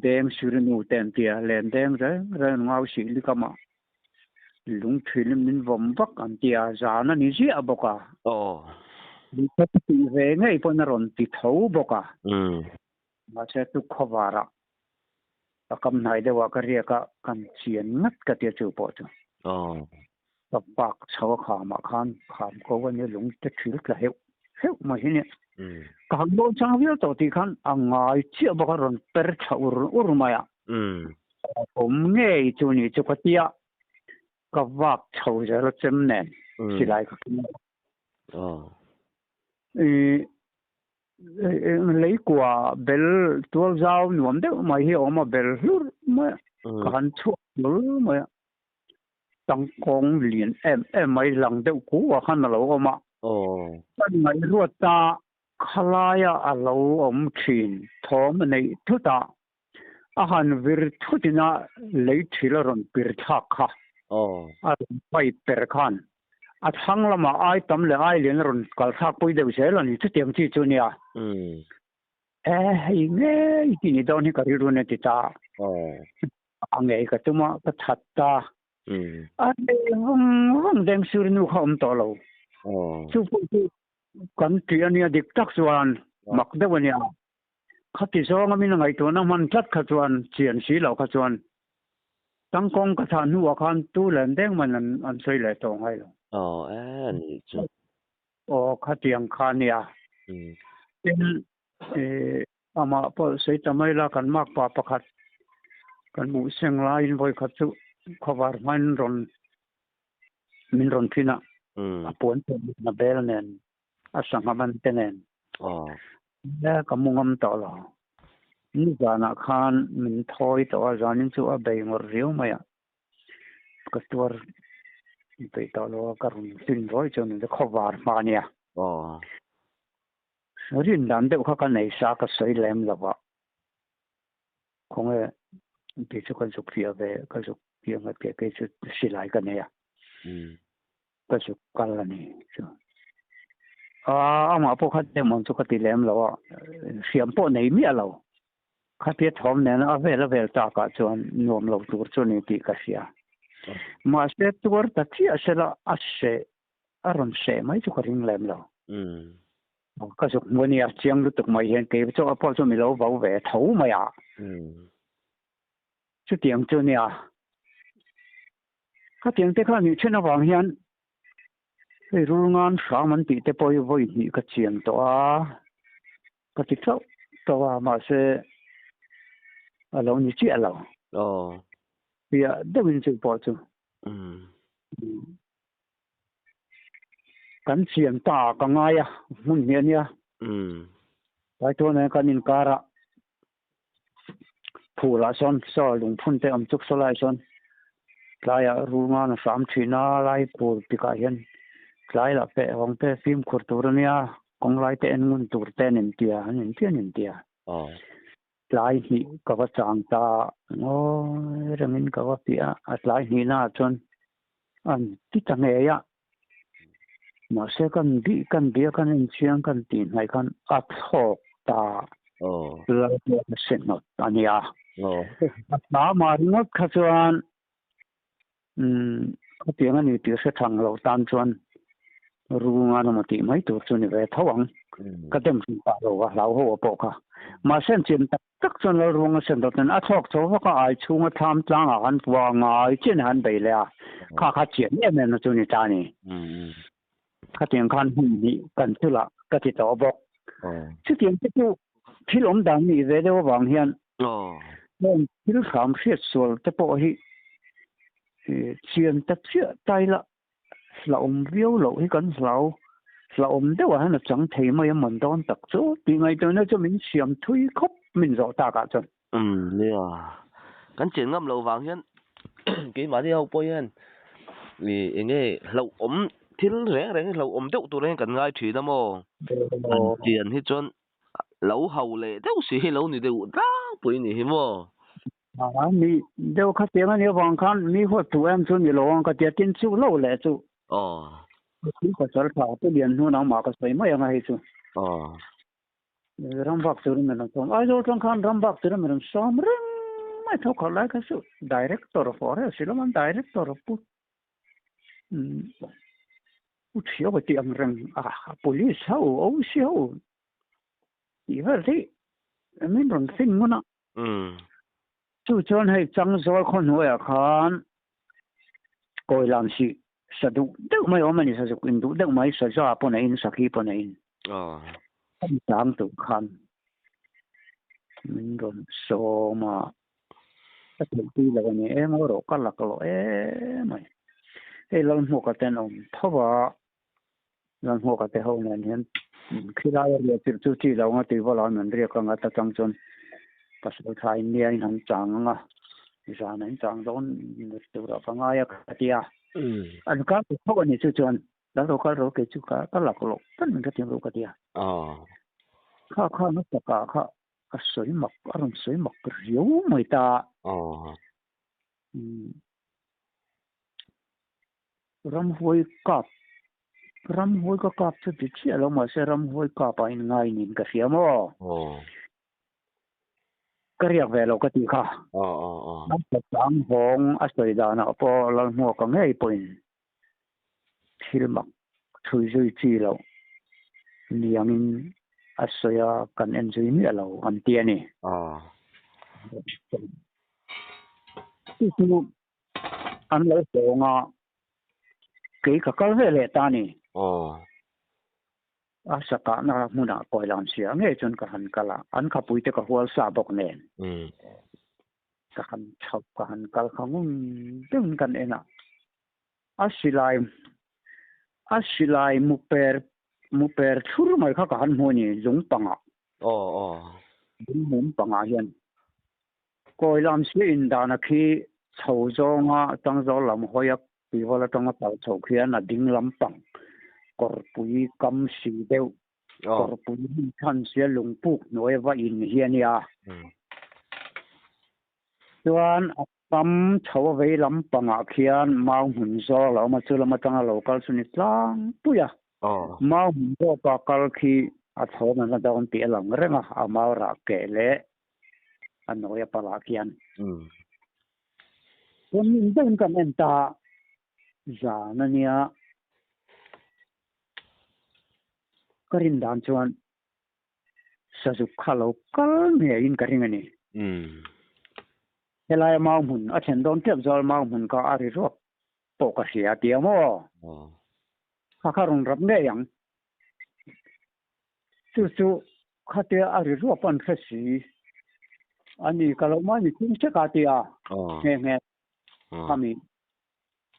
Deng Sirinu te an tia, len deng reng reng ngau sih likam ah lung thil min vawm vak an tia, zan a ni ziah bawk a. Aw. Lungkhat tih ve ngei pawn a rawn ti tho bawk a. Umm. Mahse tukkhawvar ah A kam hnai deuh ah ka riak a, kan chian ngat ka tia chu pawh chu. Ka pak chho a kham ah khan kham ko a nia lung te thil tla heuh heuh mai hi nia. Ka han lawn chang viau tawh tih khan a ngai chiah bawk a rawn per thla ur ur mai a. Awm ngei chu ni chu ka tia ka vak chho zel a chem nen silai ka keng a. Lei kua bel tual zau nuam deuh mai hi a awm a, bel hlur mai a, ka han chhuak hlur mai a, tangkawng lian em em mai lang deuh ku ah khan a lo awm a, ka ngaihruat ta khalaia a lo awm thin thawm a neih thut a, a han vir thut ina lei thil a rawn pir thlak kha a rawn pai per khan a thlang lamah ai tam leh ai lian a rawn kal thlak pui deuh zel a ni chutiang chi chu nia e hei ngei ti ni dawn hi ka rilru na ti ta a ngei ka tum a ka that ta a vang vang deng sur nu kha awm tawh lo chu pawh chu kan tih a nia dik tak chuan. Mak deuh a nia. Khati zawnga min ngaihtuahna hman tlat kha chuan chian si loh kha chuan tangkawng ka thah hnuah khan tu len deng man an sawi leh tawh ngai lo. Aw e a nih chu. Aw khatiang kha a nia. Tin amah pawh sawi ta mai la kan makpa pakhat kan hmuh seng laiin vawikhat chu khawvar hmain rawn min rawn thin a, a puan na bel nen a sangha man te nen ka mu ngam tawh lo. Nizanah khan min thawi tawh a, zanin chu a bei ngawrh riau mai a, ka tuar peih tawh lo a, ka rawn hlin ruai chu ni khawvar hma a nia. Rin dan deuh kha ka nei sa ka sawi lem lo a, khawnge tih chu ka zuk fiah ve, ka zuk fiah ngat ke kei chu silai ka nei a. Ka zuk kal a ni chu. Amah pawh kha demon chu ka ti lem lo a, hriam pawh nei miah lo. Khatia thawm nena a vel a vel takah chuan nuam lo tur chu a ni tih ka hria. Mahse tuar ta chiah sela a seh, a rawn seh mai chu ka ring lem lo. Ka zuk hmu a nia, chiang lutuk mai hian kei chu a pawh chu mi lo vau ve tho mai a. Chutiang chu nia. Khatiang te kha nih then avang hian hei rulngan hram an tih te pawh hi vawi hnih ka chian tawh a, ka ti tlauh tlauh a, mahse a lo ni chiah lo. Piah deuhin chu pawh chu kan chian ta ka ngai a, hmun hnih a nia. Tlai tuan hian kan inkar ah Phulah sawn saw lungphun te awm chuk saw lai sawn tlaiah rungan a hram thin a, lai phul tikah hian tlai lah peh vang te fimkhur tur a nia, kawng lai te en ngun tur te an intia, an intia an intia. Tlai hnih ka va chang ta ngawi rengin ka va piah a, a tlai hnihnaah chuan an ti ta ngei a, Mahse kan bih kan bia kan inchiang kan tih hnaih khan a thlawk ta Lalpa a se hnawt a nia. A hla mah ringawt kha chuan khatiang a ni tih hre thang lo tan chuan rungan emaw tih mai tur chu ni ve tho ang. Ka dem hrim pah lo a hlau ho a pawh kha. Mahse an chian tak tak chuan Lalruanga sen dawt nen a thlawk chho vak a, ai chhunga thlam tlangah khan pua ngai chian han bei leh a, kha kha chian em em na chu ni ta a ni. Khatiang khan hmun hnih kan chulah ka ti tawh bawk. Chutiang te chu thil awm dan nih ve deuh avang hian heng thil hram hriat sual te pawh hi chian ta chiah tai la hlauhawm viau loh hi kan hlau hlauhawm deuh ah hian a chang thei mai a man dawn tak chu tih ngaihtuahna chu min siam thui khawp min zawh tak ah chuan. Umm nia, kan chen ngam loh vang hian keimahni ho pawh hian ih eng nge hlauhawm thil reng reng hi hlauhawm deuh tur hian kan ngai thin a maw? An chian hi chuan lo hau leh deuh si hi lo ni deuh tlangpui ni hi maw? A ni deuh kha tiang a nih avang khan mi huat thu em chu ni lo ang ka tia tin chu lo leh chu. Aw. Thil pasal tha te lian hnu nangmah ka sawi mai ang a hei chu. Aw. Ram vak turin min rawn sawm. Aizawl tang khan ram vak turin min rawn sawm reng mai tho khalh lai kha chu director forest ilo an director pu pu thiau a tih ang reng a police ho OC ho tih vel hi min rawn fin ngun a. Chu chuan hei Changzawl khaw hnuaiah khan Kawilan sih sa duh deuh mai awm a ni, sazuk in duh deuh mai, saza pawn a in, sakhi pawn a in. Kan chang tur khan min rawn sawm a, ka theihpui lo a ni e, ngawi rawh ka lak lawh emai. Hei Lalhmuaka te an awm tho va, Lalhmuaka te ho nen hian khilai a riah chilh chu chi lo anga tui vawlah an rawn riak anga ta chang chuan pasal tha in nia in han chang anga zan an chang dawn turah ka ngai a ka ti a. An kal ta tho a ni chu chuan lal ro kal ro kei chu ka ka lak loh tan min ka ti ro ka ti a. Kha kha na takah kha a sawi mak a rawn sawi mak riau mai ta. Ramhuai kap, Ramhuai ka kap chu ti chiah lo mahse Ramhuai kap ah in ngai niin ka hria maw? Ka riak ve lo ka tih kha. A chang hawng a sawi danah pawh Lalhmuaka ngei pawhin thil mak chhui zui chi loh niangin. a sawi a, kan en zui miah lo an ti a ni. Chu chu an lo hlawng a, kei ka kal ve leh ta a ni. A sakahna hmunah kawilam sia ngei chuan ka han kal a, an khapuite ka hual sa bawk nen. Ka han chhoh ka han kal kha ngun deuhin kan en a, a silai a silai mu per mu per thlur mai kha ka han hmu a ni lung pangah. Aw aw. Lung mum pangah hian kawilam sia indana khi chho zawnga tangzawl lam hawia Pival atanga kal chho khian a ding lampang kawrpui kam si deuh, kawrpui hmun chhan sia lungpuk hnuai va in hi a nia. Chuan a kam chho a vei lampangah khian mau hmun zawk a awm a, chu lam atanga lo kal chu ni tlangpui a. Mau hmun zawka kal khi a chhawm a na dawn tih a lang reng a, a mau rah keh leh a nawi a palah khian. Chuan min deuhin kan en ta zan a nia. Ka rin dan chuan sazuk kha lo kal ngeiin ka ring a ni. Helaia mau hmun a thlen dawn tep zawal mau hmun kha a ri ruak pawh ka hria a ti a maw? Kha kha rawn rap ngei ang. Chu chu khatia a ri ruap an hre si. A ni ka lo mahni thing sek a tia nghe nghe khami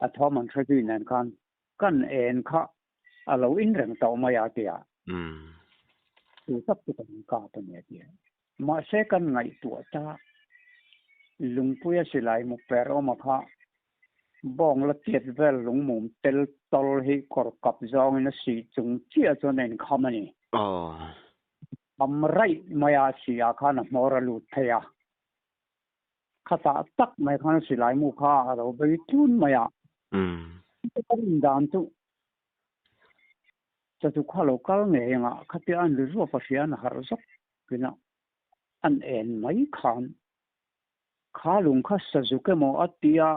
a thawm an hre zui nen khan kan en kha a lo in reng tawh mai a tia. Chu tak chu kan kap a ni a tia. Mahse kan ngaihtuah ta lungpuia silai mu per awm a kha Bawng la tiat vel lungmum tel tawl hi kawr kap zawngin a sih chung chiah chuan a inkham a ni. Kham raih mai a sihah khan a hmawr a lut thei a. Khatah tak mai khan silai mu kha a lo bei tlun mai a. Ka rin dan chu chatu kha lo kal ngei ang a, khatia an ri ruap a hria an harh zawk rinah an en mai khan Kha lung kha sazuk emaw a tia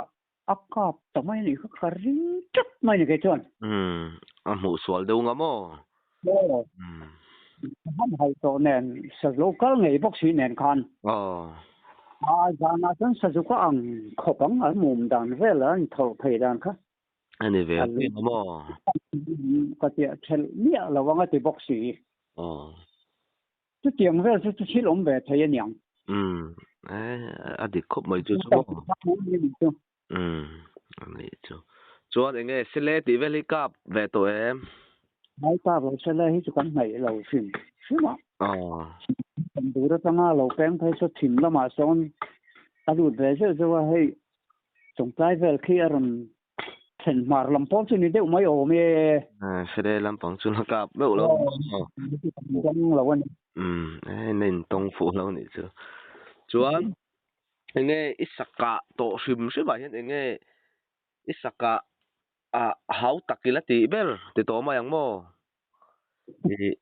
a kap ta mai anih kha ka ring tlat mai ni kei chuan. Umm a hmuh sual deuh nga maw? Aw. Ka han hai tawh nen sazu kal ngei bawk si nen khan. Aw. A zanah chuan sazuk a ang khawp ang a mum dan vel a in thawlh phei dan kha. A ni ve ang maw? Ka tia thelh miah lo ang a ti bawk si. Aw. Chutiang vel chu chu thil awm ve thei a niang. Umm eh a dik khawp mai chu chu maw. Umm a nih chu. Chuan eng nge sele tih vel hi kap ve tawh em? Mai kap lo sele hi chu kan hnaih lo hrim hrim a. Aw. Kan dur atanga lo peng phei saw thim lamah sawn a lut ve zeuh zeuh a hei chawngtlai vel khi a rawn Thlen hmar lam pawh chu ni deuh mai awm e. Sele lampang chu la kap meuh lo. Dang lo a ni. Umm e na in tawng fuh lo nih chu. Chuan enge i sakah tawh hrim hrim ah hian enge i sakah ah hau tak ila tih ber ti tawh mai ang maw? Ih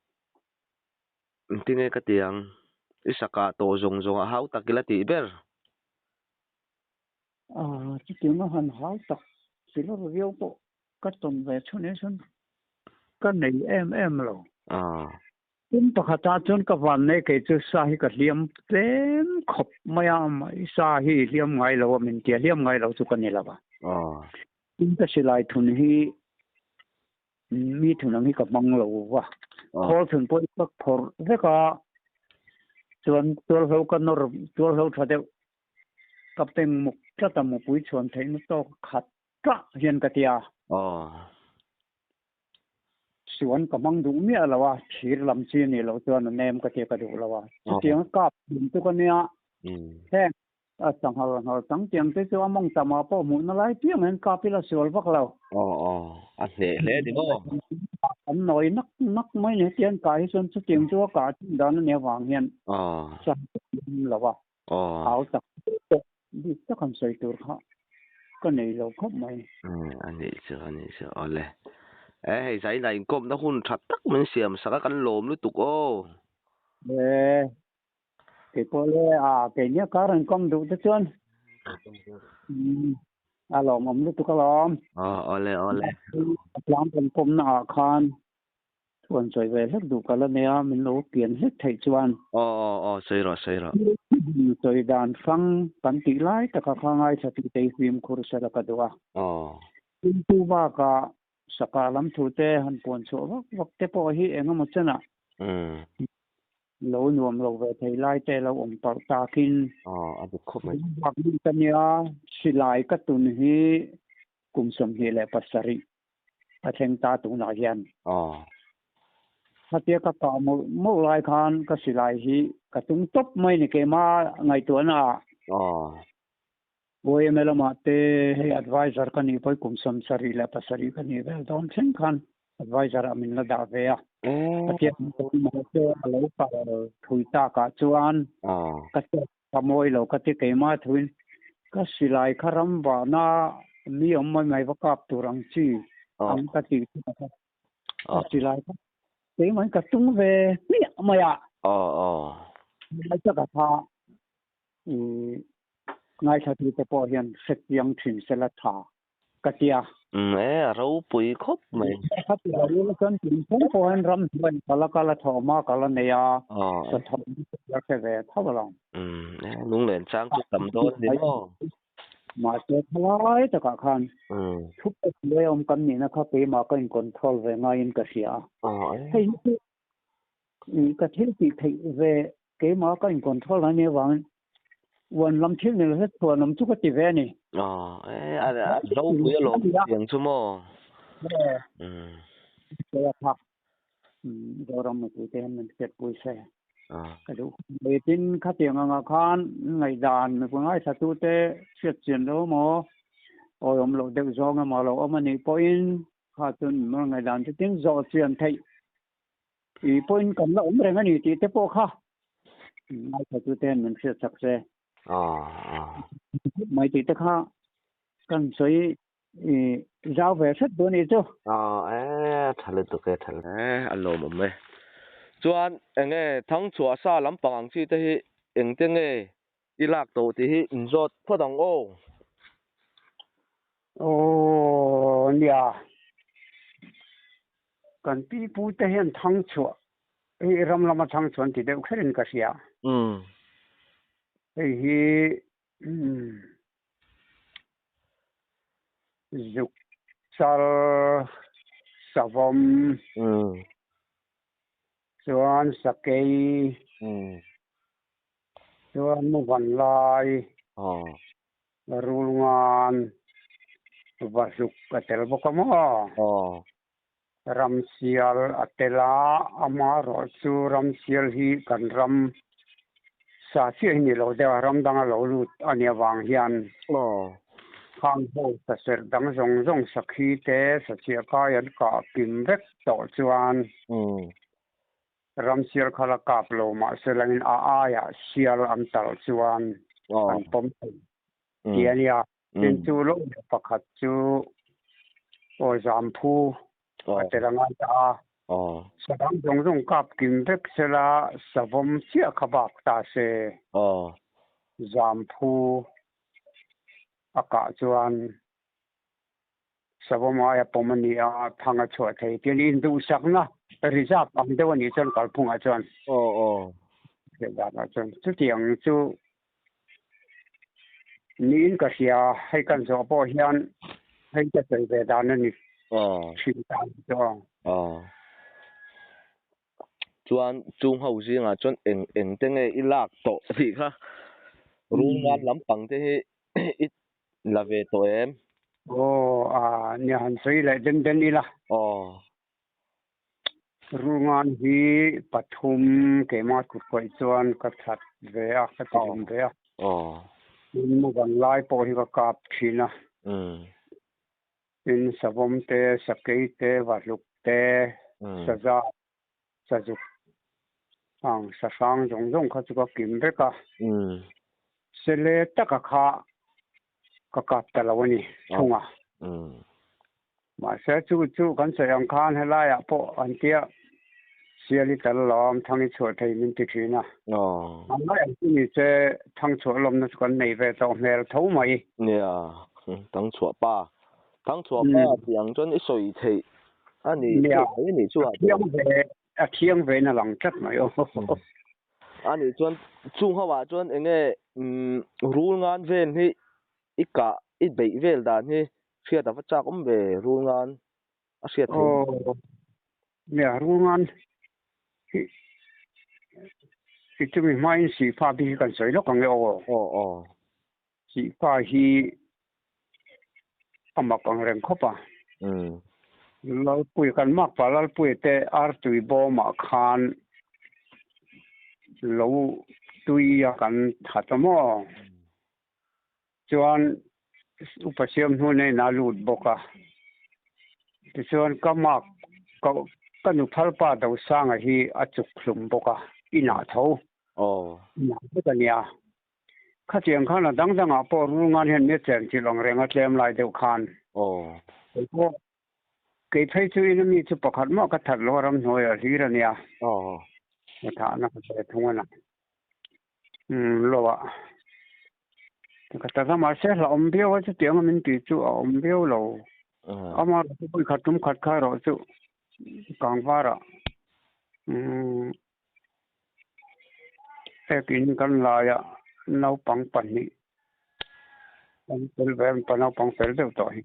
engtinge ka ti ang i sakah tawh zawng zawng ah hau tak ila tih ber. Chutiang a han hau tak silawr viau pawh ka tawn ve chhun e chuan ka nei em em lo. Kum pakhatah chuan ka van nei kei chu sa hi ka hliam tlem khawp mai a, sa hi hliam ngai lo a min tia hliam ngai lo chu ka ni lo va. Tin ka silai thun hi mi thun ang hi ka hmang lo va, khawl thun pawh hi ka phawrh vek a, chuan tualhlo ka nawr tualhlo tha deuh Ka peng muk tlat a mupui chhuan theihna tawk khat tlah hian ka ti a. Aw. Suan ka hmang duh miah lo a, thir lam chi a nih loh chuan a nem ka tia ka duh lo a. Chutiang a kap thin chu ka nia. Heng a sanghal nghal chang tiang te chu a mawng tamah pawh hmuhna lai piang hian kap ila sual vak lo. Aw aw, a hneh hle ni maw? An nawi nak nak mai ni hetiang kah hi chuan chutiang chu a kah thin dan a nih avang hian sa lo a. Hau tak pawh bik tak han sawi tur kha ka nei lo khawp mai. A nih chu, a nih chu, awle. E hei Zaina inkawmna hun tha tak min siam sak a, kan lawm lutuk aw. E, kei pawh le, a kei nia kar an kawm duh te chuan a lawmawm lutuk alawm. Aw, awle, awle. Tlang kan kawmna ah khan. Thuan sawi ve hlek duh ka la nei a, min lo pian hlek theih chuan. Aw aw aw, sawi rawh sawi rawh. Sawi dan hrang kan tih lai taka kha ngaithla tih te hi fimkhur sela ka duh a. Aw. Tumtu bakah saka lam thu te han puan chhuah vak vak te pawh hi eng emaw chenah lo nuam lo ve thei lai te lo awm palh takin. Aw, a dik khawp mai. Bak ka nia, silai ka tun hi kum 27 a thleng ta tunah hian. Aw. Khatia ka kah mawlh mawlh lai khan ka silai hi ka tung tawp mai ni keimah ngaihtuahna ah. Aw. YMA lamah te hei advisor ka nih pawh kum 77 ka nih vel dawn thleng khan advisor ah min la dah ve a. Khatia mahse a lo kal thui takah chuan ka Ka mawi lo ka ti keimah thuin ka silai kha ram vahna mi awm mai mai va kap tur ang chi ang ka tih chu ka ka silai kha keimahin ka tung ve hmiah mai a. Ngai taka kha i ngaithlatute pawh hian hrechiang thin sela tha ka ti a. Umm e, a ropui khawp mai. Ka ti lo ila chuan tun thleng pawh hian ram hnuai ka la kal a thawhma ka la nei a, sa thawh ka la hre ve tho lo. Umm e, lunglen chang chu tam dawn ni maw? Mahse thalai takah khan thu pek hnuai awm kan nihna kha keimah ka in control ve ngaiin ka hria a. Hei hi chu ka thil tih theih ve keimah ka in control a nih avangin uan lam thil ni lo hret chhuan awm chu ka ti ve a ni. Aw, e, a ropui alawm tiang chu maw? Umm. Kha Zoram mipui te hian min hriatpui se ka duh. Tin, khatiang anga khan ngaihdan mipui ngaithlatute hriatchian lo maw, awihawm loh deuh zawng emaw lo awm a nih pawhin kha chuan min ngaihdan chu tin zawh chian theih I pawhin kan la awm reng a ni tih te pawh kha ngaithlatute hian min hriat chak se. Mai tih te kha kan sawi i zau ve hret duh a nih chu. E, tha lutuk e, tha lutuk e, a lawmawm e. Chuan enge Thangchhuah sa lampang ang chi te hi engte nge i lak tawh tih hi inzawt phawt ang aw. Aw nia, kan pi pu te hian thang chhuah hei ram lama thang chhuah an ti deuh kherin ka hria. Hei hi zuk chal savawm chuan sakei chuan muvan lai. Rulngan va hluk a tel bawk a maw? Aw. Ramsial a tel a, amaherawh chu ramsial hi kan ram sa chiah hi ni lo deuh a, ram danga lo lut a nih avang hian Aw. khang ho saserh dang zawng zawng sakhi te sachiah kai an kah kim vek tawh chuan Ramsial kha la kap lo mahse langin a aiah sial an talh chuan an pawm thei ti a nia. Tin chu lo leh pakhat chu aw zamphu a tel a ngai ta a. Sadang zawng zawng kap kim vek sela savawm chiah kha bak ta se zamphu a kah chuan Savawm aia pawm a ni a, thang a chhuah thei. Tin, induhsakna reserve ang deuh a nih chuan kalphungah chuan. Aw aw. Hriat danah chuan chutiang chu niin ka hria, hei kan zawh pawh hian hei ka sawi ve dan a ni. Aw. Thin dan chu aw. Aw. Chuan chung ho zingah chuan eng eng te nge i lak tawh tih kha rulngan lampang te hi i la ve tawh em? Aw a nia han sawi leh den den ila. Aw. Rulngan hi pathum keimah kut pawih chuan ka that ve a, ka ti hlum ve a. Aw. Tin muvan lai pawh hi ka kap thin a. Umm. Tin, savawm te, sakei te, vahluk te, saza, sazuk ang sahrang zawng zawng kha chu ka kim vek a. Sele taka kha ka kap ta lo a ni thung a. Mahse, chu chu kan sawi ang khan helaiah pawh an tia sial i tal lawm, thang i chhuah thei min ti thin a. An lai ang chu ni se thang chhuah lawmna chu kan nei ve tawh hmel tho mai. Nia, thang chhuah pa. Thang chhuah pa tih ang chuan i sawi theih. Ani Nia. chu mai ni chu A a thiang ve a thiang ve na lang tlat mai aw. Ani chuan chung ho ah chuan enge umm rul ngan vel hi i kah i beih vel dan hi hriat a va chak awm ve rul ngan a hriat theih. Aw nia rul ngan hi i chumi hmain sihfa bik hi kan sawi lawk ang e aw. Aw aw. Sihfa hi a mak ang reng khawp a. Lalpui kan makpa Lalpui te artui bawmah khan lo tui a kan that a maw? Chuan upa siam hnu nen a lut bawk a. Tichuan ka mak ka ka nuphalpa Dosanga hi a chuk hlum bawk a, inah tho. Inah vek a nia. Khatiang khan a dang dangah pawh rul ngan hian mi chen chilh ang reng a tlem lai deuh khan. Kei pawh kei phei chu in ami chu pakhat mah ka that lo a ramhnuai ah hlir a nia. Ka thahna ka ve thung a na. Umm lo ah ka ta ta mahse hlauhawm viau a chutiang a min tih chu a awm viau lo. Ama pawh khat tum khat kha erawh chu kangvar ah umm Ekin kan laia naupang pahnih an tel ve a, mipa naupang fel deuh tawh hi.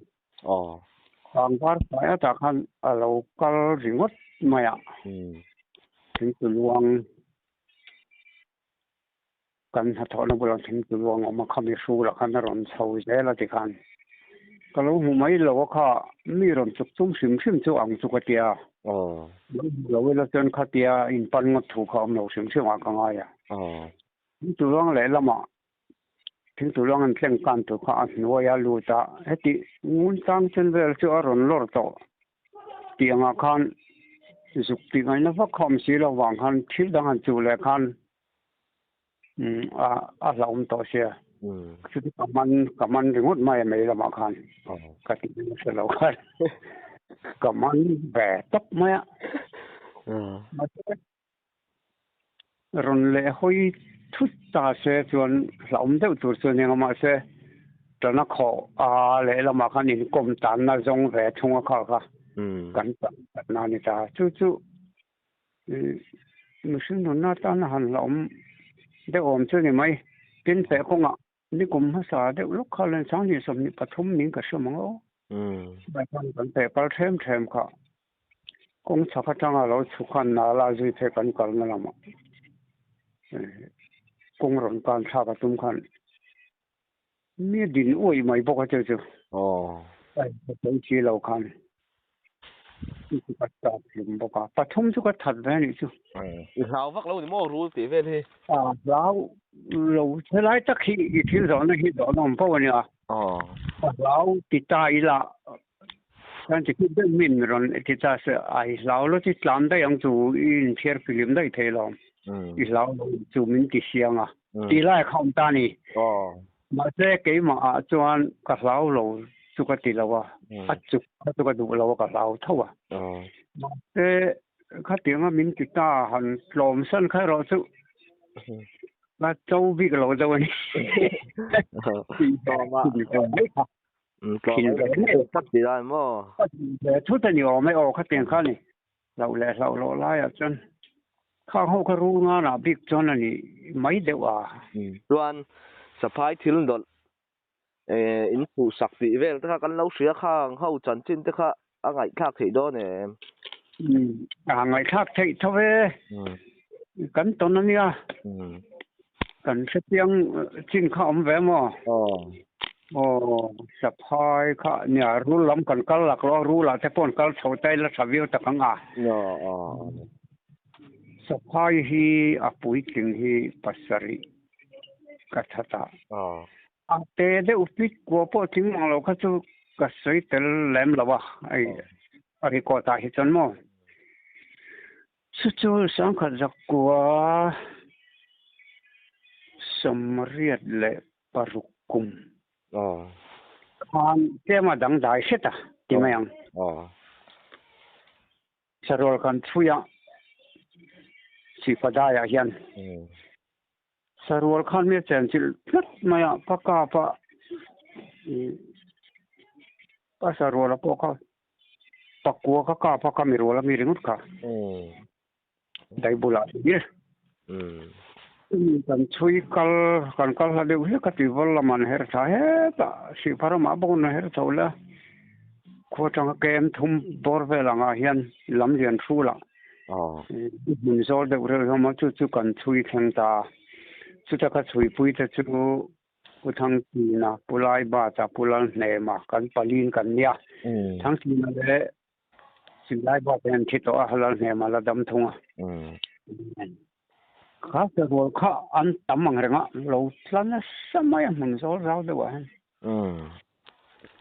Kangvar fai atah khan a lo kal ringawt mai a, thingtuluang kan hnathawhna bulah thingtuluang a awm a, khami hrulah khan a rawn chho zel a tikhan ka lo hmu mai lo a kha mi rawn chuk tum hrim hrim chu ang chu ka tia. Lo hmu lo ila chuan khatia inpan ngawt thu kha awm lo hrim hrim ah ka ngai a. Thingtuluang lehlamah thingtuluang an tleng kan tur kha a hnuai a lut a, heti ngun tang chen vel chu a rawn lawr tawh tih angah khan zuk tih ngaihna vak kha awm si lo vang khan thil dang han chuh leh khan a hlauhawm tawh sia. Chuti ka man ka man ringawt mai a mei lamah khan ka ti nasa lo khan ka man ve tawp mai a. Mahse rawn leh hawi thut ta se chuan hlauhawm deuh tur chu a ni ang a mahse tana khawh a lehlamah khan inkawm tanna zawng ve thung a kha kha kan tan a ni ta. Chu chu Mihring nunna atana han hlauhawm deuh awm chu ni mai. Tin feh kawngah nikum hmasa deuh lawk kha Lensang 23 ning ka hre mang aw. Chuvai khan kan feh kal them them kha kawng chhak atanga lo chhuk khan nala zui phei kan kalna lamah kawng rawn kan thlak a tum khan mi a din uaih mai bawk a chu chu. Ai ka sawi chi lo khan chu ka tap hlum bawk a pathum chu ka that ve anih chu. I hlau vak lo ni maw rul tih vel hi? A hlau lo helai tak hi i thil zawhna hi zawhna awm fo ania. Ka hlau ti ta ila chuan ti khit deuh min rawn ti ta se a i hlau lo chi tlan daih ang chu i inthiar filim daih thei lo. I hlau lo chu min ti siang a. Tih lai a kha awm ta a ni. Mahse keimah ah chuan ka hlau lo chu ka ti lo a, a chuk kha chu ka duh lo a ka hlau tho a. Mahse khatianga min ti ta han tlawm san kha erawh chu ka cho bik lo deuh a ni. Tlawm tak ti lai maw? Thut a ni awm e aw khatiang kha a ni. Hlauh leh hlauh loh laiah chuan khang ho kha rul nganah bik chuan a ni mai deuh a. Chuan saphai thil dawlh in phuhsak tih vel te kha kan lo hria khang ho chanchin te kha a ngaihthlak theih dawn em? A ngaihthlak theih tho e. Kan tawn a nia. Kan hrechiang chin kha awm ve maw? Aw, saphai kha nia rul lam kan kal lak lo a, rul ah te pawh an kal chho ta ila tha viau tak ang a. Saphai hi a puitling hi pasarih ka that a. A te deuh pit kua pawh tling mang lo kha chu ka sawi tel lem lo a, hei a record ah hi chuan maw. Chu chu sangkhat zakua 86 kum khan tlem a dangdai hret a ti mai ang. Sarual kan chhui a, Sihpadaiah hian sarual khan mi a chenchilh tlat mai a, ka kap a, ka sarual a pawh kha. Pakua ka kap a ka mi rual a mi ringawt kha. Dai bulah hlir. Kan chhui kal kan kal hla deuh hlek a tuivawl lam an her tha hetah Sihfa ramah bawk an her chho leh a. Khua atanga kem thum bawr vel angah hian lam lian hrulah hmun zawl deuh reuh hlawm a chu chu kan chhui thleng ta a. Chuta ka chhuipui te chu Pu Thangchina, Pu Laibata, Pu Lalhnema kan palin kan nia. Thangchina leh Silaibata hi an thi tawh a, Lalhnema la dam thung a. Kha sarual kha an tam ang reng a, lo tla nasa mai a hmun zawl zau deuh ah hian.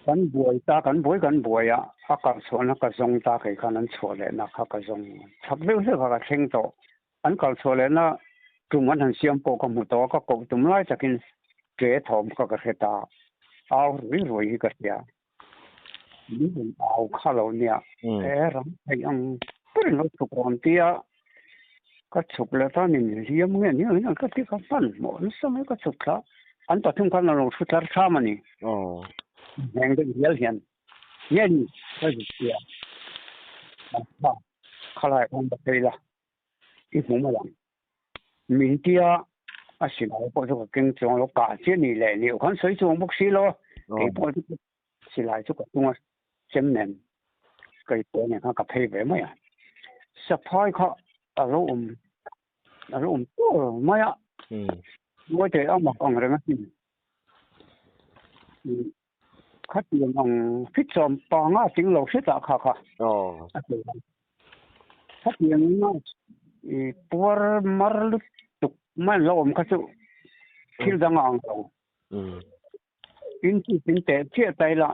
Kan buai ta, kan buai kan buai a, a kal chhuahna ka zawng ta kei khan an chhuah lehna kha ka zawng chak deuh hlek a ka thleng tawh. An kal chhuah lehna tum an han siam pawh ka hmu tawh a, ka koh tum lai takin ṭe thawm kha ka hre ta. Au rui rui hi ka hria. Min rawn au kha lo nia, he ram theih ang berin lo chhuk rawn ti a, ka chhuk leh ta ni hliam nge ni ang ka ti kha hmanhmawh nasa mai ka chhuk thla. An pathum khan an lo thu tlar tham a ni. Heng deuh hial hian nge ni ka zuk tia. Khalai khan ka phei la. I hmu mai ang. Min tia a silai pawh chu ka keng chuang lo, kah chiah ni leh ni khan sawi chuang bawk si lo. Kei pawh chu silai chu ka tung a, chem nen kei pawh nen khan ka phei ve mai a. Saphai kha a lo awm a lo awm tur mai a. Ngawi teh a mak ang reng a sin. Khatiang ang fit sawm panga ting lo hretah kha kha a ti a. Khatiang anga i puar mar lutuk mai an lo awm kha chu thil dang a ang lo. Tin chu tin teh chiah ta ila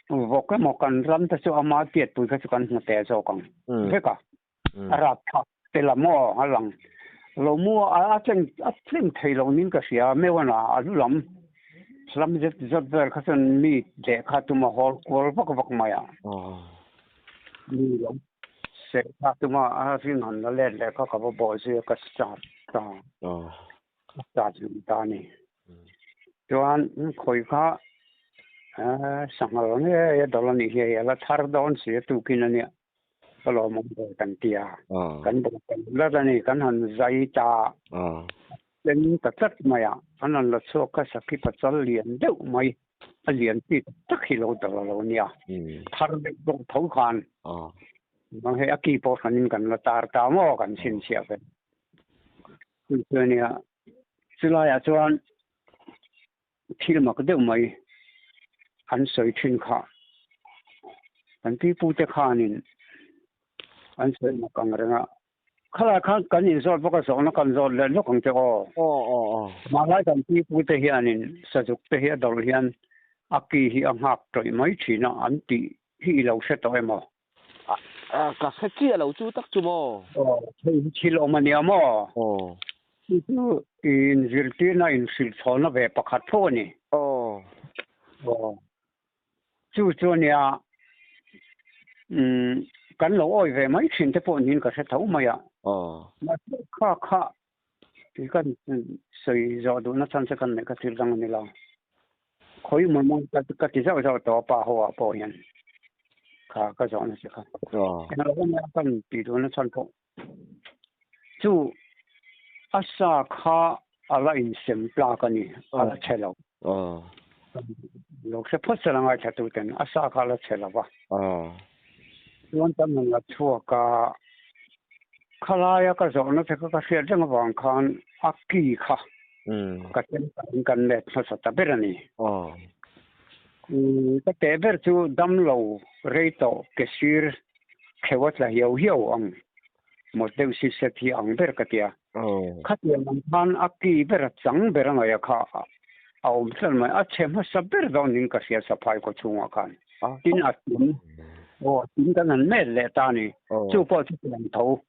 vawk emaw kan ram te chu ama tiatpui kha chu kan hmu teh zawk ang vek a. A rap thlak te la maw a lang lo mu a a tleng a tleng thei lo niin ka hria meuan a a lu lam lam zet zawt vel kha chuan mi lehkha tuma hawl kual vak vak mai a mi lo seh kha tuma a ring han la let leh kha ka va bawh zui a ka start ta ka start hlum ta a ni chuan khawi kha sanghal ngei a dawlh a nih hi hei a la thar dawn si a tukin a nia. Ka lawmawm ve kan ti a, kan bawk kan lat a ni, kan han zai ta tlem ta tlat mai a, an han la chhuak a sakhi pachal lian deuh mai, a lian chi tak tak hi lo dawr a lo nia, thar deuh bawk tho khan hei a ki pawh hranin kan la tar ta maw kan chhinchhiah ve. Chu chu a nia, chulaiah chuan Thil mak deuh mai an sawi thin kha. Kan pipute khanin an sawi mak ang reng a. Khalai khan kan inzawt bawk a, zawhna kan zawt leh lawk ang che aw. Hmanlai kan pipute hianin sazuk te hi a dawrh hian a ki hi a nghak tawih mai thin a, an tih hi i lo hre tawh em aw? Ka hre chiah lo chu tak chu maw? Aw, hei hi thil awm a nia maw? Aw. Chu chu inzirtirna inhrilhchhawnna ve pakhat tho a ni. Aw. Aw. Chu chu a nia, umm, kan lo awi ve mai thin te pawh niin ka hre tho mai a. Aw. Mahse kha kha ti kan sawi zawh duhna chhan che kan neih kha thil dang a ni lo. Khawi maw maw ka ti zauh zauh tawh a pa ho ah pawh hian kha ka zawhna che kha. Englo ania kan tih duhna chhan pawh chu a sa kha a la insem tlak a ni, a la chhe lo. Lo hre phawt sela ngaithla tu ten a sa kha a la chhe lo va. Chuan kan han la chhuak a, khalaia ka zawhna che kha ka hriat reng avang khan a ki kha Ka tel takin kan let hmasa ta ber a ni. Ka teh ber chu damlo rei tawh ke sir kheuh a tla hiau hiau ang mawt deuh si set hi ang ber ka tia. Khatiang ang khan a ki ber a chang ber a ngaih a kha a awm tlat mai. A chhe hmasa ber dawn in ka hria saphai khaw chhungah khan. Tin a tin aw tin kan han met leh ta a ni. Chu pawh chu tiang tho.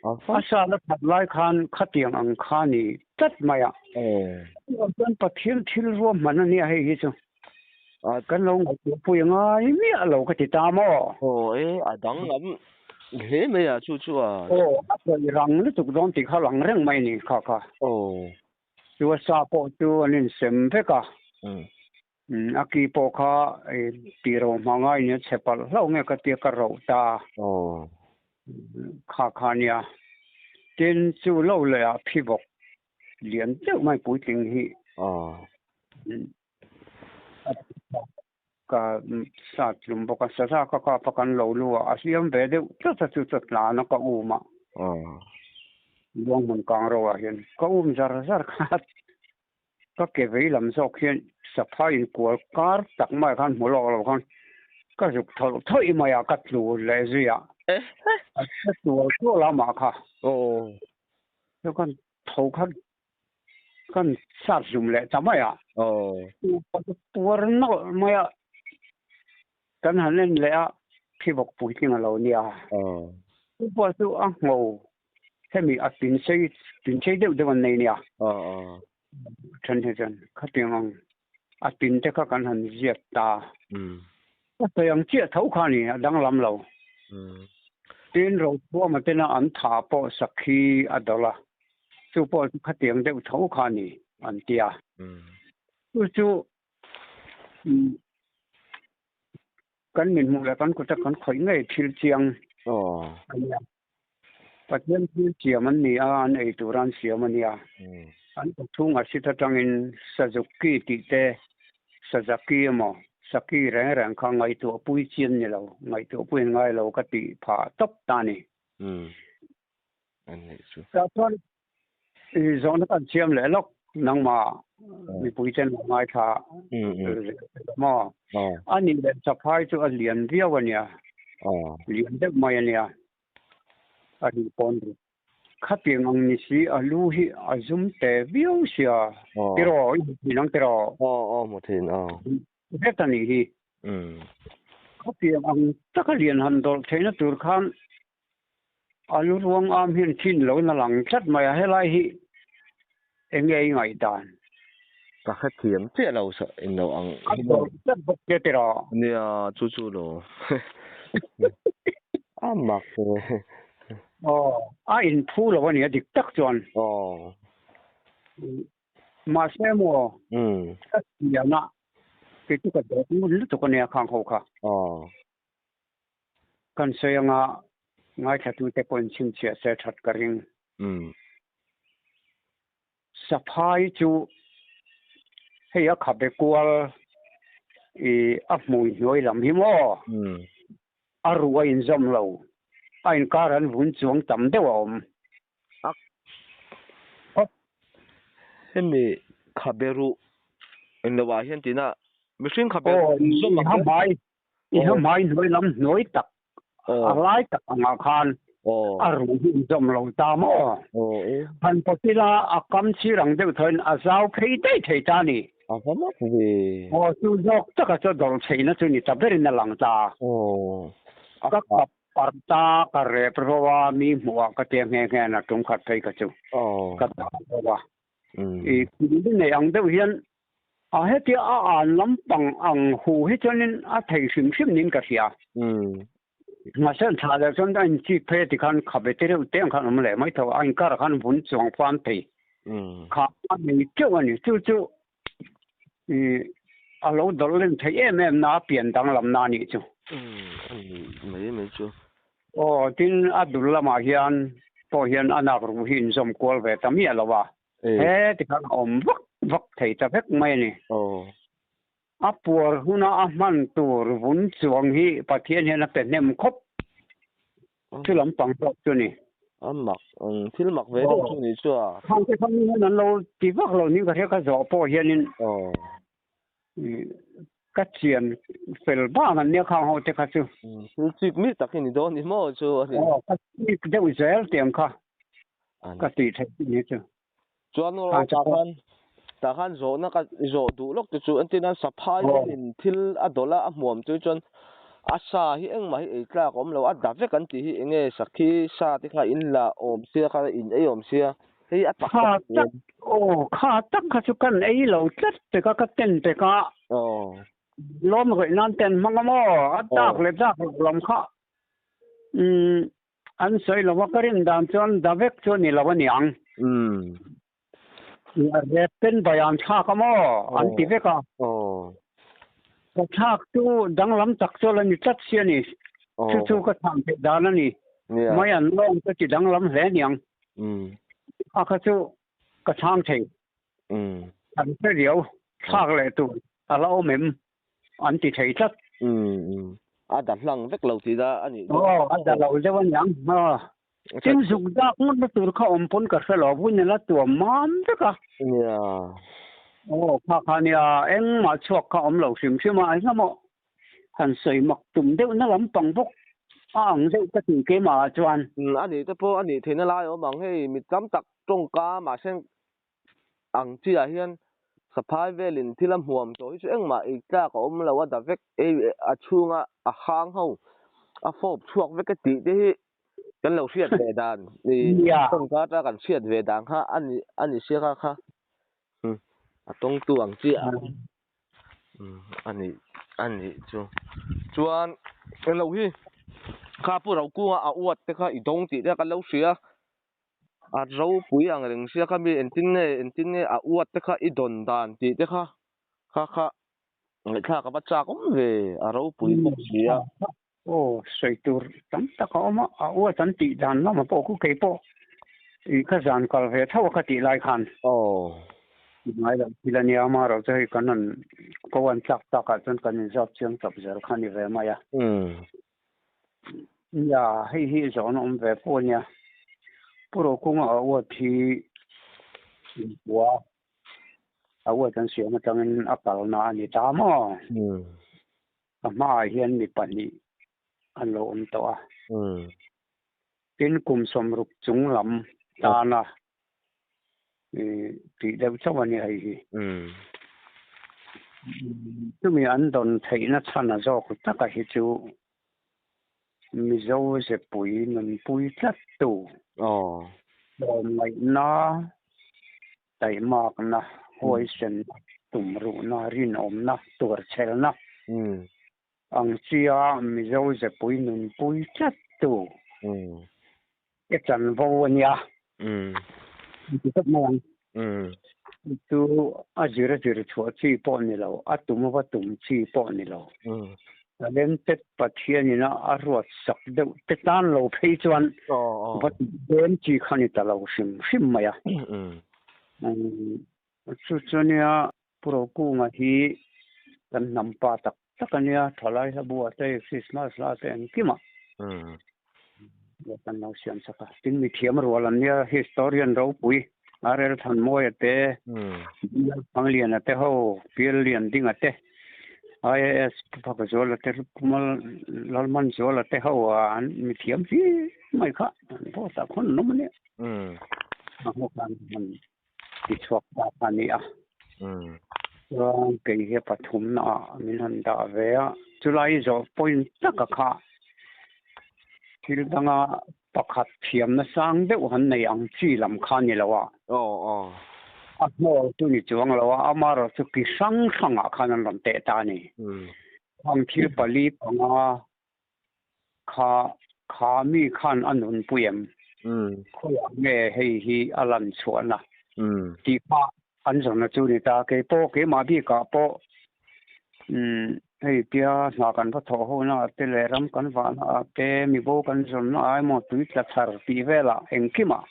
A sal a that lai khan khatiang ang kha ni tlat mai a. Chuvang chuan Pathian thil ruahman a nia hei hi chu. Kan lo ngaihtuah pui a ngai miah lo ka ti ta maw? Aw e, a danglam hle mai a chu chu a. Aw, a sawi rang lutuk dawn tih kha lang reng mai a ni kha kha. Aw. Chu a sa pawh chu an insem vek a. A ki pawh kha tih ro hma ngaiin a chhe palh hlauh nge ka tia ka roh ta kha kha nia. Tin, chu lo leh ah phi bawk lian deuh mai puitling hi ka sat tlum bawk a, saza ka kap a kan lo lu a, a hliam ve deuh tlat a chu chu tlan a ka um a. Luanghmun kang ro ah hian ka um zar zar kha. Ka ke vei lam zawk hian saphai inkual kar tak mai khan hmu lawk lo khan ka zuk thawlh thawih mai a, ka tlu leh zui a. A hre tual tual a amah kha. Chu khan tho khan kan sat zum leh ta mai a. Puar nawlh mai a, kan han en leh a, khi bawk puitling a lo nia. Chu pawh chu a ngho Hemi a pin sei pin sei deuh deuh an nei nia. Then hi chuan khatiang ang a pin te kha kan han ziat ta. Ka sawi ang chiah tho kha ni a danglam lo. Tin Rochhuama tena an tha pawh sakhi a dawlh a, chu pawh chu khatiang deuh tho kha ni an ti a. Chu chu kan min hmuh leh kan kuta kan khawih ngei thil chiang a nia. Pathian thil siam an ni a, an ei tura an siam a nia. An kawchhung acid atangin Sazuki tih te, Sazaki emaw, Saki reng reng kha ngaihtuah pui chi an ni lo, ngaihtuah pui an ngai lo ka tih phah tawp ta a ni. Tah chuan zawhna kan siam leh lawk nangmah mipui ten lo ngaithla maw? A nih leh saphai chu a lian viau a nia, lian deuh mai a nia, a ri pawn ri. Khatiang ang ni si a lu hi a zum te viau sia, tiraw i hmu thin ang tiraw? Aw aw hmu thin aw. Vek a nih hi. Khatiang ang taka lian han dawlh theihna tur khan A lu ruang am hian thin lo na lang tlat mai a, helai hi eng nge i ngaihdan? Ka hrethiam chiah lo sa in lo ang A dawr tlat bawk che tiraw? Nia, chu chu lo. A mak e. Aw, a inphu lo a nia dik tak chuan. Aw. Mahse maw, ka thiam a, kei chu ka dawt ngun lutuk a nia khang ho kha. Aw. Kan sawi anga ngaithlatute pawhin chhinchhiah se that ka ring. Saphai chu hei a khabe kual i a hmui hnuai lam hi maw? A ruh a inzawm lo, a inkar an vun chuang tam deuh a awm. Hemi khabe ruh englo ah hian tina mihring khabe ruh inzawm ang hian. I ha hmai hnuai lam hnuai tak a lai tak angah khan a ruh hi inzawm lo ta maw? Han pawtila a kam chhir ang deuh thawiin a zau phei daih thei ta a ni. A va mak ve. Aw, chu zawk taka chu dawlh chheihna chu ni ta berin a lang ta. Ka kap par ta, ka rep ro a, mi hmuhah ka tia nghe nghe na tum khat phei ka chu. Ka ta ro a. I nei ang deuh hian A hetia a an lampang ang hu hi chuanin a thei hrim hrim niin ka hria. Mahse an thlah leh chuan a inchik phei a tikhan khabe te reuh te ang khan awm leh mai tho a, a inkarah khan vun chuang fam thei kha a nei teuh a ni. Chu chu a lo dawlh len theih em em na a pian danglam na a nih chu. A ni mai mai chu. Aw, tin a dul lamah hian pawh hian a nak ruh hi inzawm kual ve ta miah lo a. He ti khan a awm vak vak thei ta vek mai a ni. A puar huna a hman tur vun chuang hi Pathian hian a pe hnem khawp chu lampang zawk chu a ni. A mak, thil mak ve deuh chu ni chu a. Khang te kha mi hian an lo ti vak lo ning ka hria ka zawh pawh hianin ka chian fel bang an nia khang ho te kha chu. Thil chik mi tak hi ni dawn ni maw chu a ni. Aw, ka chik deuh zel tiang kha. Ka tih theih tih ni chu. Chuan tah khan tah khan zawhna ka zawh duh lawk te chu entir nan saphai hianin thil a dawlh a a hmuam chu chuan a sa hi engmah hi ei tlak a awm lo a da vek an tih hi enge sakhi sa te kha in la awm sia kha in ei awm sia hei a tak tak tak aw kha tak kha chu kan ei lo tlat pek a ka ten pek a lawm rawih nan ten hmang a maw a dak leh dak loh lam kha umm An sawi lo a, ka rin dan chuan da vek chu a ni lo a ni ang. Rep ten bai an thlak a maw? An ti vek a. Ka thlak chu danglam tak chu a la ni tlat si a ni. Chu chu ka chhan theih dan a ni. Mai an lawng ka ti danglam hle aniang. A kha chu ka chhang thei. An hre riau, thlak leh tur a la awm em an ti thei tlat. A da hlang vek lo tih da a nih dawn. Aw, a da lo deuh aniang. Tin zuk dak ngawt na tur kha awm pawn ka hre lo, vun ila tuam mam vek a. Nia. Aw, kha kha nia, engmah chhuak kha awm lo hrim hrim a, engemaw han sawi mak tum deuh na lampang bawk a ang deuh ka ti keimah ah chuan. A nih te pawh a nih theihna lai a awm ang, hei mi tam tak tawngka mahse ang chi ah hian saphai velin thil a hmuam tawh hi chu engmah ei tlak a awm lo a da vek ei a chhunga a hang ho a fawp chhuak vek a tih te hi kan lo hriat ve dan i tawngka atanga kan hriat ve dan kha a ni a ni sia kha kha a tawngtu ang chi ah a nih a nih chu chuan englo hi kha pu Rokunga a uat te kha i dawng tih te kan lo hria. A ropui ang reng sia kha mi engtin nge engtin nge a uat te kha i dawn dan tih te kha kha kha ngaihthlak a va chak awm ve a ropui bawk si a. Aw sawi tur tam tak a awm a, a uat an tih dan lamah pawh khu kei pawh i ka zan kal ve tho a ka tih lai khan. Aw. Ngai loh thil a nia amaherawh chu hei kan rawn ko an tlak takah chuan kan inzawp chiang chawp zel kha a ni ve mai a. Nia, hei hi zawhna awm ve pawh a nia. Pu Rokunga a uat hi inpua a uat an siam atangin a kalna a ni ta maw? A hmaah hian mi pahnih an lo awm tawh a. Tin, kum 60 chung lam tana tih deuh chauh a ni hei hi. Chumi an dawn theihna chhan a zawk taka hi chu Mizo zepui nunpui tlattu tlawmngaihna, taihmakna, huaisenna, tumruhna, rinawmna, tuarchhelna ang chia Mizo zepui nunpui tlattu e chanvo a nia. Ti tawp mai ang. Chu a zir a zir chhuah chi pawh ni lo, a tum va tum chi pawh ni lo. Talented Pathianin a ruat sak deuh te tan lo phei chuan va tih tlem chi kha ni ta lo hrim hrim mai a. Chu chu nia Pu Rokunga hi kan hnam pa tak tak a nia, thalai hla buah te, Christmas hla te engkimah kan lo siam chak a. Tin mithiam rual an nia, historian ropui RL Thanmawia te, Bial Thangliana te ho, Pial Liandinga te, IAS Pu Phakzuala te, Pu Lalmanzuala te ho an mithiam hlir mai kha an vote ah khawn an awm a nia. A hmuh khan ti chhuak ta a ni a. Chuan kei hi pathumna ah min han dah ve a, chulai zawh point taka kha thil danga pakhat thiamna sang deuh han nei ang chi lam kha ni lo a. A hnawl chu ni chuang lo a, amaherawh chu ki hrang hrangah khan an rawn teh ta a ni. Khang thil pali panga Kha kha mi khan a nunpui em? Khawiah nge hei hi a lan chhuahna? Tih kha an zawhna chu ni ta. Kei pawh keimah bikah pawh hei tia hna kan va thawh ho naah te leh ram kan vah naah te mibo kan zawn naah emaw tui tla chhar tih velah engkimah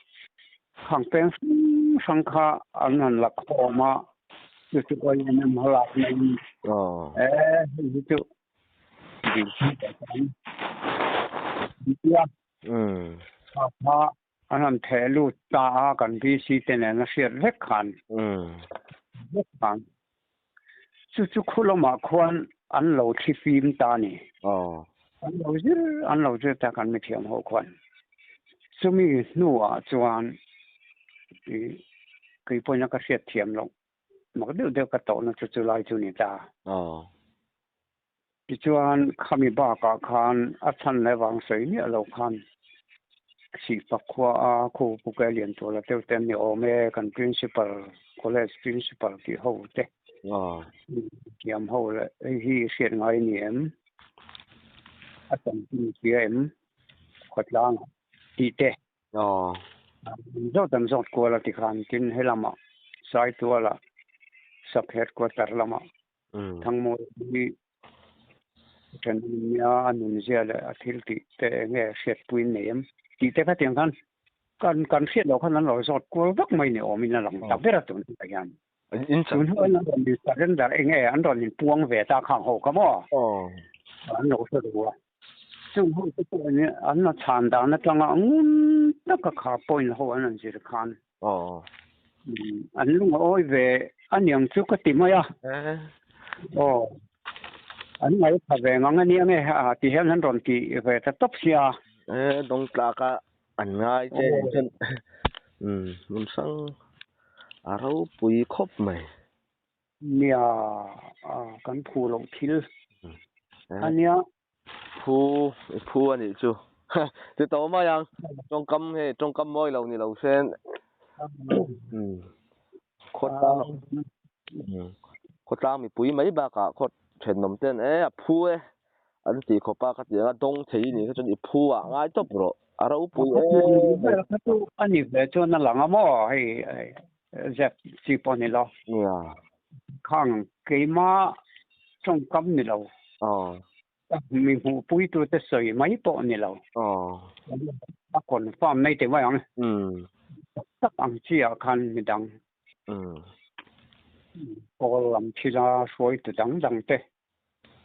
khang peng hrang hrang kha an han la khawm a, chu chu YMM hmalakna in e hei hi chu An han theh lut ta a kan VC te nen a hriat vek khan vek khan chu chu khu lamah khuan an lo thli fim ta a ni. An lo zir an lo zir ta kan mithiam ho khuan. Chumi hnuah chuan kei pawhin a ka hriat thiam loh. Mak deuh deuh ka tawhna chu chu lai chu ni ta. Tichuan khami bakah khan a chhan leh vang sawi miah lo khan Sihpak khua a khu Pu Ke Lian Tuala teuh te an ni awm e, kan principal, college principal tih ho te thiam ho leh hei hi hriat ngai a ni em? A chanchin hria em? Khawtlang tih te. Zawt an zawt kual a tikhan tin helamah Saituala sub headquarter lamah Thangmawi hi Then nia a nunzia leh a thil tih te enge hriatpui nei em tih te kha tiang khan kan kan hriat loh khan an lo zawt kual vak mai ni awmin a lang ta ber a tun hnaiah hian. Tun hnu an rawn in surrender enge an rawn in puang ve ta khang ho kha maw an lo hre ru a. Chung ho te pawh in an la chhan dan atanga ngun taka kha point ho an rawn zir khan an lung a awi ve aniang chu ka ti mai a. Aw an ngaithla ve ngang ania nge a ti hian an rawn ti ve ta tawp sia. Dawng tlaka an ngai che chuan hmun hrang a ropui khawp mai. Nia kan phu loh thil ania. Phu i phu a nih chu. Ti tawh mai ang. Tawngkam hei tawngkam mawi lo ni lo sen. Khawtlang khawtlang mipui mai bakah khaw thenawm ten e a phu e an ti khawp a ka ti ang a dawng thei ni kha chuan i phu ah ngai tawp rawh a ropui e. Kha chu a ni ve chuan a lang a maw hei zep chi pawh ni lo. Nia. Khang keima tawngkam ni lo. Aw. Mi hmuhpuitu te sawi mai pawh ni lo. Aw. A confirm mai te mai ang. Um. Tak tak ang chi ah khan midang. Um. Pawl lam thila hruaitu dang dang te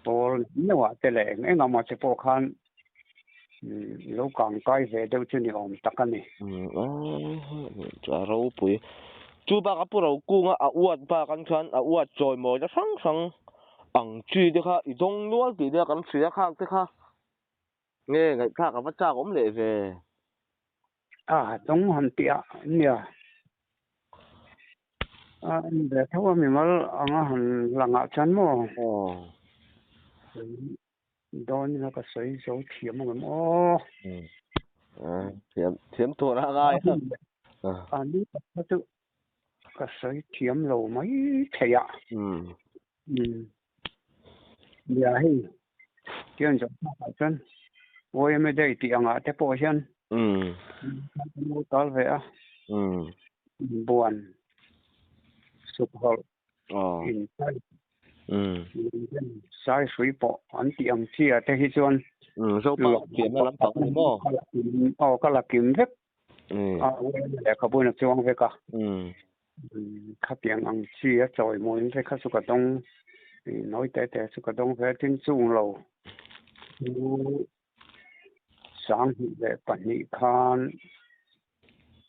pawl neuh ah te leh eng eng emaw te pawh khan lo kang kai ve deuh chu ni awm tak a ni. A ropui. Chu bak a pu ro kunga a uat bak an chuan a uat chawi mawi na hrang hrang ang chi te kha i dawng nual tih te kan hria khak te kha nge ngaihthlak a va chak awm leh ve. A dawng han tih ah nia. A en ve tho a mimal anga han langah chuan maw? Aw. Dawn ina ka sawi zo thiam ang em aw. Thiam thiam tur a ngai a. A ni tak kha chu ka sawi thiam lo mai thei a. Nia hei tiang zawh hmakah chuan YMA Day tih angah te pawh hian kan lo tal ve a. Buan suk hawlh in sai hrui pawh an tih ang chi ah te hi chuan aw ka la kim vek a lehkhabu in a chuang vek a. Khatiang ang chi a chawi mawiin te kha chu ka dawng nawi te te chu ka dawng ve a tin chung lo chu 2002 khan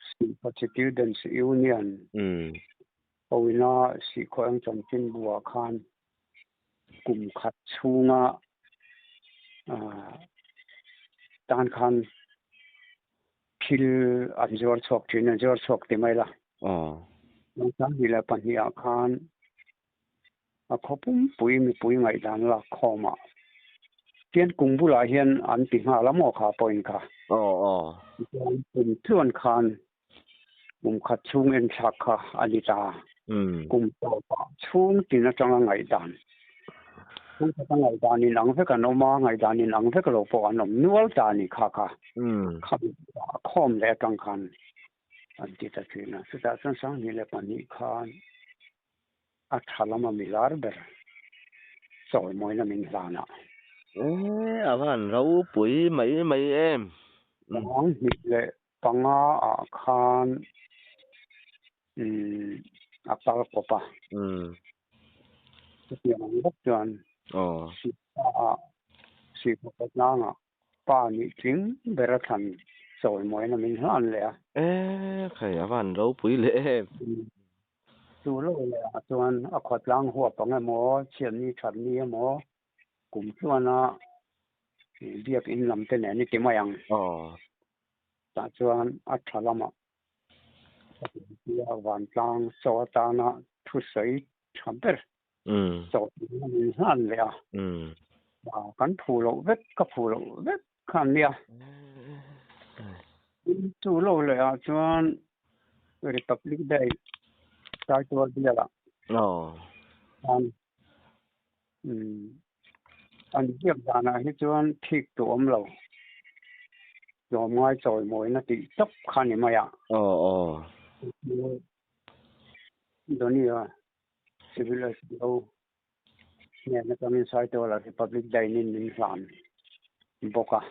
Sihphachi Students Union hoina Sihkhaw eng chanchin buah khan kum khat chhunga tan khan Thil an zuar chhuak thin, an zuar chhuak ti mai la. 2002 ah khan a khaw pumpui mipui ngaihdan lak khawmah tian kum bulah hian an ti nghal a maw kha point kha. Tichuan kum tluan khan kum khat chhung en thlak kha a ni ta. Kum tawpah chhung tin atanga ngaihdan Chhung khat a ngaihdan in ang vek an awm a, ngaihdan in ang vek lo pawh an awm nual ta a ni kha kha. Kha khawm leh atang khan an ti ta thin a. Chutah chuan 2002 khan a tha lama mi lar ber chawimawina min hlan a. E, a va han ropui mai mai em. 2005 ah khan a kal kawp a. Chutiang ang bawk chuan Sihpa-ah Sihpa Patlangah pa nih tling ber a thlan chawimawina min hlan leh a. E khai a van ropui leh em. Chu lo leh ah chuan a khawtlang huap ang emaw, chhiatni thatni emaw kum tluana biakin lam te nen i ti mai ang. Tah chuan a tha lamah Vantlang chaw atana thusawi tha ber chaw min hlan leh a, kan phu loh vek, ka phu loh vek kha an nia. Chu lo leh ah chuan Republic Day Saitual bialah khan An biak danah hi chuan thik tu awm lo, tlawmngai chawimawina tih tawp kha ni mai a. Aw aw. Donia Civil SDO Hnen atangin Saituala Republic Day-in min hlan bawk a.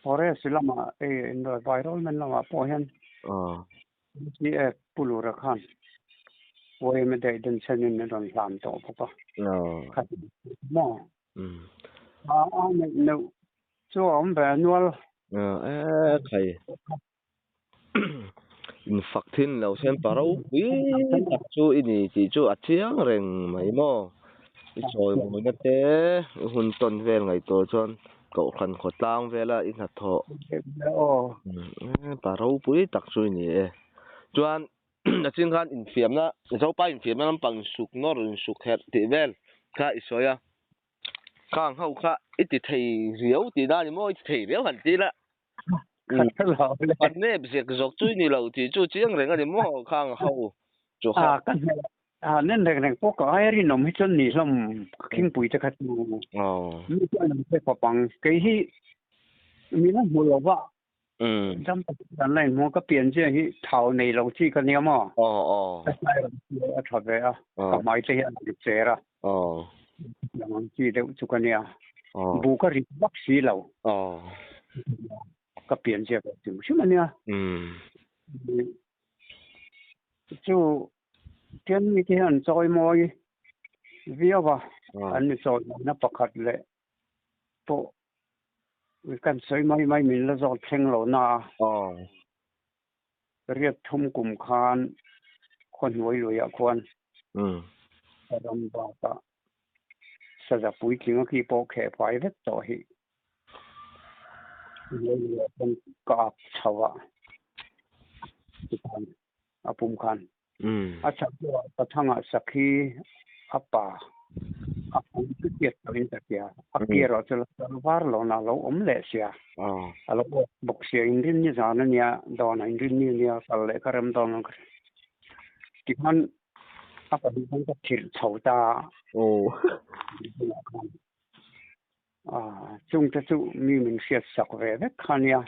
Forest lamah environment lamah pawh hian CF Pu Lura khan YMA Day denchhenin min rawn hlan tawh bawk a. Maw? A neih neuh chu a awm ve a nual. E khai. Infak thin lo sen pa ropui tak chu i ni tih chu a chiang reng mai maw? I chawi mawina te i hun tawn vel ngaihtuah chuan kohhran khawtlang vela i hnathawh pa ropui tak chu i ni e. Chuan a ching khan infiamna Zopa infiamna lampang insuk nawr insuk herh tih vel kha i sawi a. Khang ho kha i ti thei riau tih na ni maw? I ti thei riau han ti la. Kan nep zek zawk chu i ni lo tih chu chiang reng a ni maw khang ho chu kha. Ka hne nen reng reng pawh ka ai rinawm hi chuan ni hlawm khingpui te kha chu mi chuan an hre khawp ang. Kei hi min a hmu lo va dam tak dan la inhmu ka pian zia hi thau nei lo chi ka nia maw. Ka hnai ram chu a tha ve a ka hmai te hi a lang cher a. Lang ang chi deuh chu ka nia. Bu ka rit vak si lo. Ka pian zia ve hrim hrim a nia. Chu tian mi te hian chawi mawi viau a, an mi chawi mawina pakhat leh pawh kan sawi mai mai min la zawt thleng lo na a. Riat thum kum khan khawhnuai luiah khuan ram bakah saza puitling a ki pawh kheh fai vek tawh hi hnuai luiah khuan ka ak chho a tikhan a pum khan a chhak deuhah pathangah sakhi a pa a pum chu tiat tawhin ka hria a ki erawh chu la char var lo na lo awm leh sia a lo awk bawk sia inrinni zan a nia dawn a inrinni a nia kal leh ka rem dawn lo ka hria tikhan a pahnih khan ka thirh chho ta a chungte chu mi min hriat sak ve vek kha nia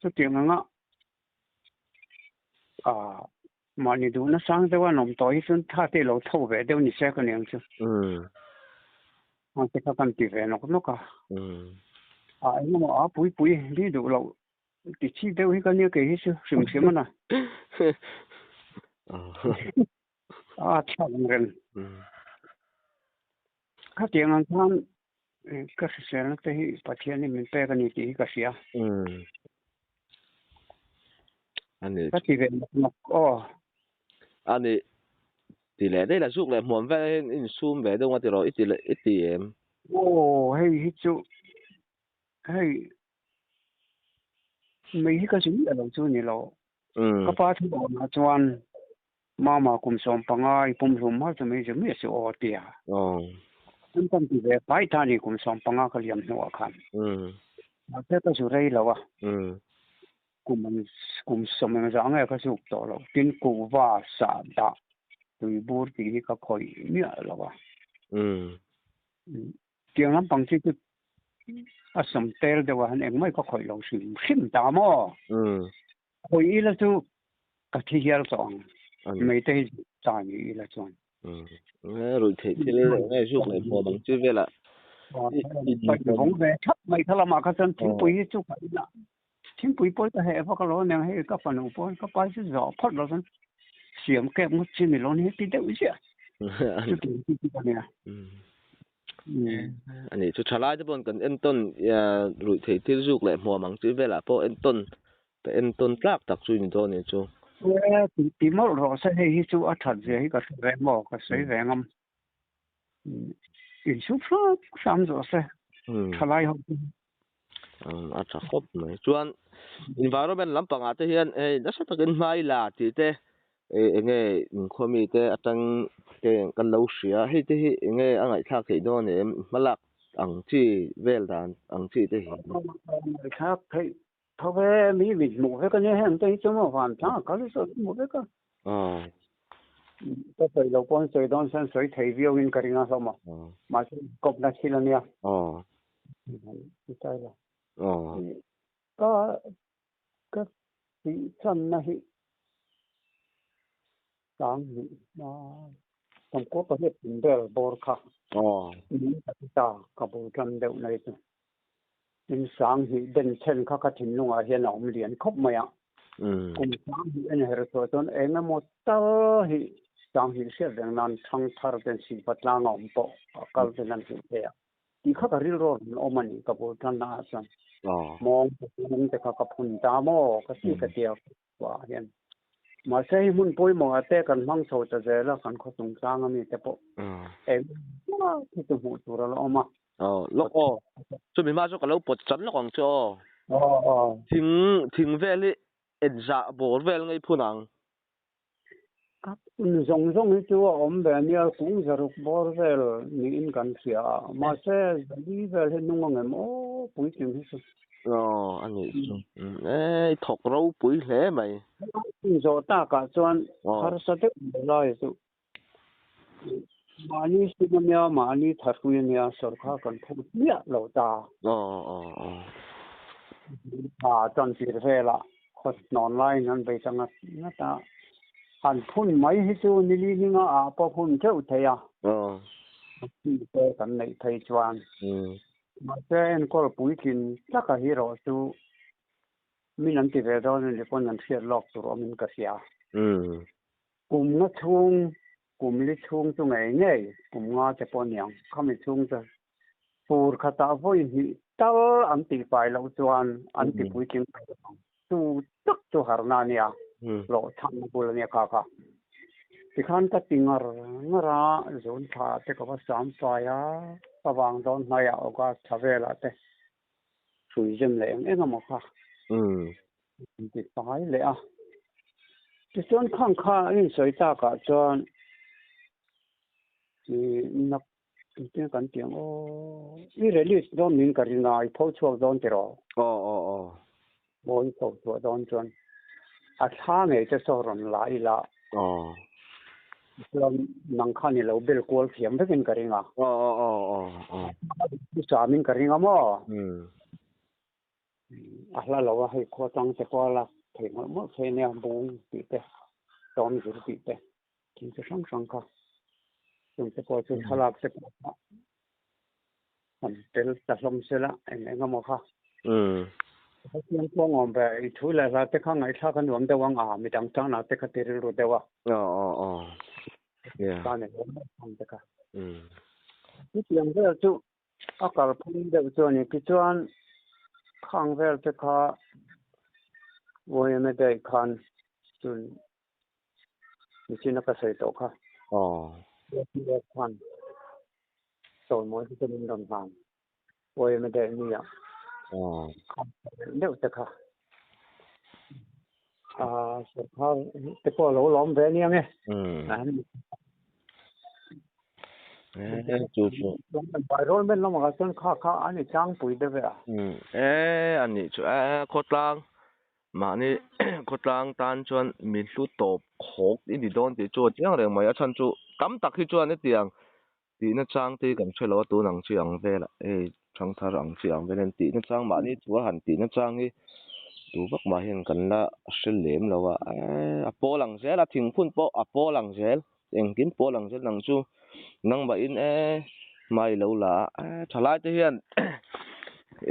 chutiang anga Mahni duhna sang deuh an awm tawh hi chuan tha te lo tho ve deuh ni se ka ni ang chu. Mahse kha kan ti ve nawk nawk a. A engemaw a pui pui mi duh loh ti chi deuh hi ka nia kei hi chu hrim hrim a na. A thlak ang reng. Khatiang ang khan ka hriselna te hi Pathianin min pek a ni tih hi ka hria. Ani. Ka ti ve nawk nawk aw. Ani ti leh daih la zuk leh hmuam vel hian i insum ve deuh nga tiraw i ti leh i ti em? Aw hei hi chu hei mei hi ka zui miah lo chu ni lo. Ka pa thu awmah chuan Mama kum 15 i pum hlum hma chu mai chu miah suh aw tia. An kan ti ve fai ta ni kum 15 ka liam hnuah khan. Mahse ka zu rei lo a. Kum an kum sawm eng zah nge ka zuk tawh lo. Tin kuhva sah dah tui bur tih hi ka khawih miah lo a. Tiang lampang chi chu a sawm tel deuh a han engmah ka khawih lo hrim hrim ta maw? Khawih ila chu ka thi hial tawh ang. Mei te hi ta ni ila chuan. Ruih theih thil nge zuk leh hmuam ang chi velah. Vawng ve thap mai kha lamah kha chuan thingpui hi chu ka inah thingpui pawh ka heh vak alo aniang hei ka fanu pawh ka pa chu zawh phawt lo chuan siam kep ngawt chi ni lo ni ti deuh ziah. Chutiang chi chu ka nia. Ani chu thalai te pawh kan entawn ruih theih thil zuk leh hmuam ang chi velah pawh entawn ka entawn tlak tak chu ni dawn ni chu. Ti mawlh rawh se hei hi chu a that zia hi ka hre ve maw ka sawi ve ngam. Insuk hram hram zawh se thalai ho chu. A tha khawp mai. Chuan environment lampangah te hian hei nasa takin hmai la tih te eng nge inkhawm mi te atang te kan lo hria hei te hi eng nge a ngaihthlak theih dawn em hmalak ang chi vel dan ang chi te hi. Ngaihthlak theih tho ve mi mit hmuh vek a nia heng te hi chu maw van tlang a kal sawi hmuh vek a. Ka sawi lo pawn sawi dawn chuan sawi thei viau in ka ring a hlawm a mahse kawpna thil a nia. Ka ka tih channa hi sang hnih hma 68 kum vel bawr kha min ka ti ta, ka bul tan deuh nai chu. Tin 2000 den chen kha ka thinlungah hian a awm lian khawp mai a. Kum 2000 en her chhuah chuan eng emaw tal hi 2000 hriat reng nan thang thar ten sihpa tlang a awm pawh a kal ten an hmuh theih a. Tih kha ka rilru a rawn awm a ni ka bul tan naah chuan. Mawng lung te kha ka phun ta maw ka ti ka tia khuaah hian. Mahse hei hmun pawimawh ah te kan hmang chho ta zel a, kan khaw chungchang ami te pawh eng emaw hi chu hmuh tur a la awm a. Aw lawk aw, chumi hma chu ka lo pawt chan lawk ang chu aw. Thing thing vel hi enzah bawr vel ngei phun ang. Zawng zawng hi chu a awm ve ania, kung zaruk bawr vel niin kan hria a, mahse zali vel hi nung ang em aw puitling hi chu. Aw a nih chu, e i thawk ropui hle mai. Zawh takah chuan harsa deuh mai lai chu mahni sum ania, mahni thahrui ania, sawrkar kan phut miah lo ta. Aw aw aw. Tha chantir velah khaw hnawn laiin an bei ta ngat ngat a, han phun mai hi chu nili hminga ah pawh phun teuh thei a, phun te kan neih phei chuan. Mahse enkawl puitlin taka hi erawh chu min an ti ve dawn a ni pawn an hriat lawk tur awmin ka hria. Kum nga chhung, kum li chhung chu ngei ngei, kum nga te pawh aniang, khami chhung chu fur khatah vawi hnih tal an tih fai loh chuan an ti puitling thei lo ang. Chu tak chu harna a nia, hlawhchhamna bul a nia kha kha. Tikhan ka ti ngar ngar a, zun thla te ka va sam fai a, ka vang dawn hnaiah August thla velah te hrui zem leh eng eng emaw kha an ti fai leh a. Tichuan khang kha a insawi takah chuan nak Engtin kan ti ang aw. I release dawn min ka ring a, i pho chhuak dawn tiraw? Aw aw aw. Aw i pho chhuah dawn chuan a thla ngei te saw rawn la ila. Aw. Chuan nang khan i lo bel kual thiam vekin ka ring a. Aw aw aw aw aw. Samin ka ring a maw? A hla lo a hei khua tang te pawh a lak theih mawlh mawlh thei ania bung tih te, tawm zir tih te. Thil chi hrang hrang kha chung te pawh chu thlalak te pawh kha han tel ta hlawm sela eng eng emaw kha. Pathian pawh awm ve i thu leh hla te kha ngaihthlak a nuam deuh ang a midang tana te kha ti rilru deuh a. Aw aw aw. Yeah. Tan eng emaw ang te kha. Chutiang vel chu a kalphung deuh chu a ni. Tichuan khang vel te kha YMA day khan chun Nichin a ka sawi tawh kha. Aw. Khan sawi mawi chu min rawn hlan. Awm a daih nia. Aw. Deuh te kha. A sarkar te pawh a lo lawm ve ania nge. Eh chu chu. Environment lamah chuan kha kha a ni tlangpui deuh ve a. Eh a nih chu eh khawtlang Mahni khawtlang tan chuan mi hlu tawp khawk i ni dawn tih chu a chiang reng mai. A chhan chu tam tak hi chuan hetiang tihna chang te hi kan hre lo a, tun ang chi ang velah hei thangthar ang chi ang velin tihna chang mahni thu a han tihna chang hi tu vak mah hian kan la hre lem lo a, a pawl ang zel a, thingphun pawh a pawl ang zel, engkim pawl ang zel nang chu nangmahin e hmai lo la a, thalai te hian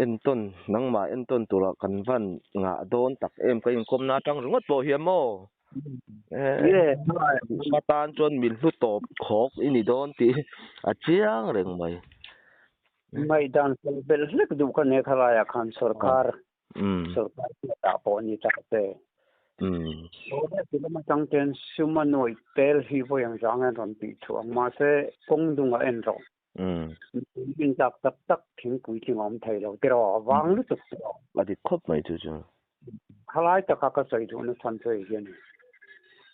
entawn nangmah entawn tura kan van ngah dawn tak em ka inkawmna atang ringawt pawh hian maw e tan chuan min hlu tawp khawk i ni dawn tih a chiang reng mai. Ngaihdan fel belh hlek duh ka nei khalaiah khan sorkar Sorkar hriatah pawh ni ta che. Ti lam atang ten sum a nuaih tel hi vawi ang zang en rawn tih chhuah ang. Mahse kawng dung a en rawh. In tlak tak tak thingpui tling a awm thei lo tiraw vang lutuk tiraw. A dik khawp mai chu chu. Khalai taka ka sawi duhna chhan chu hei hi a ni.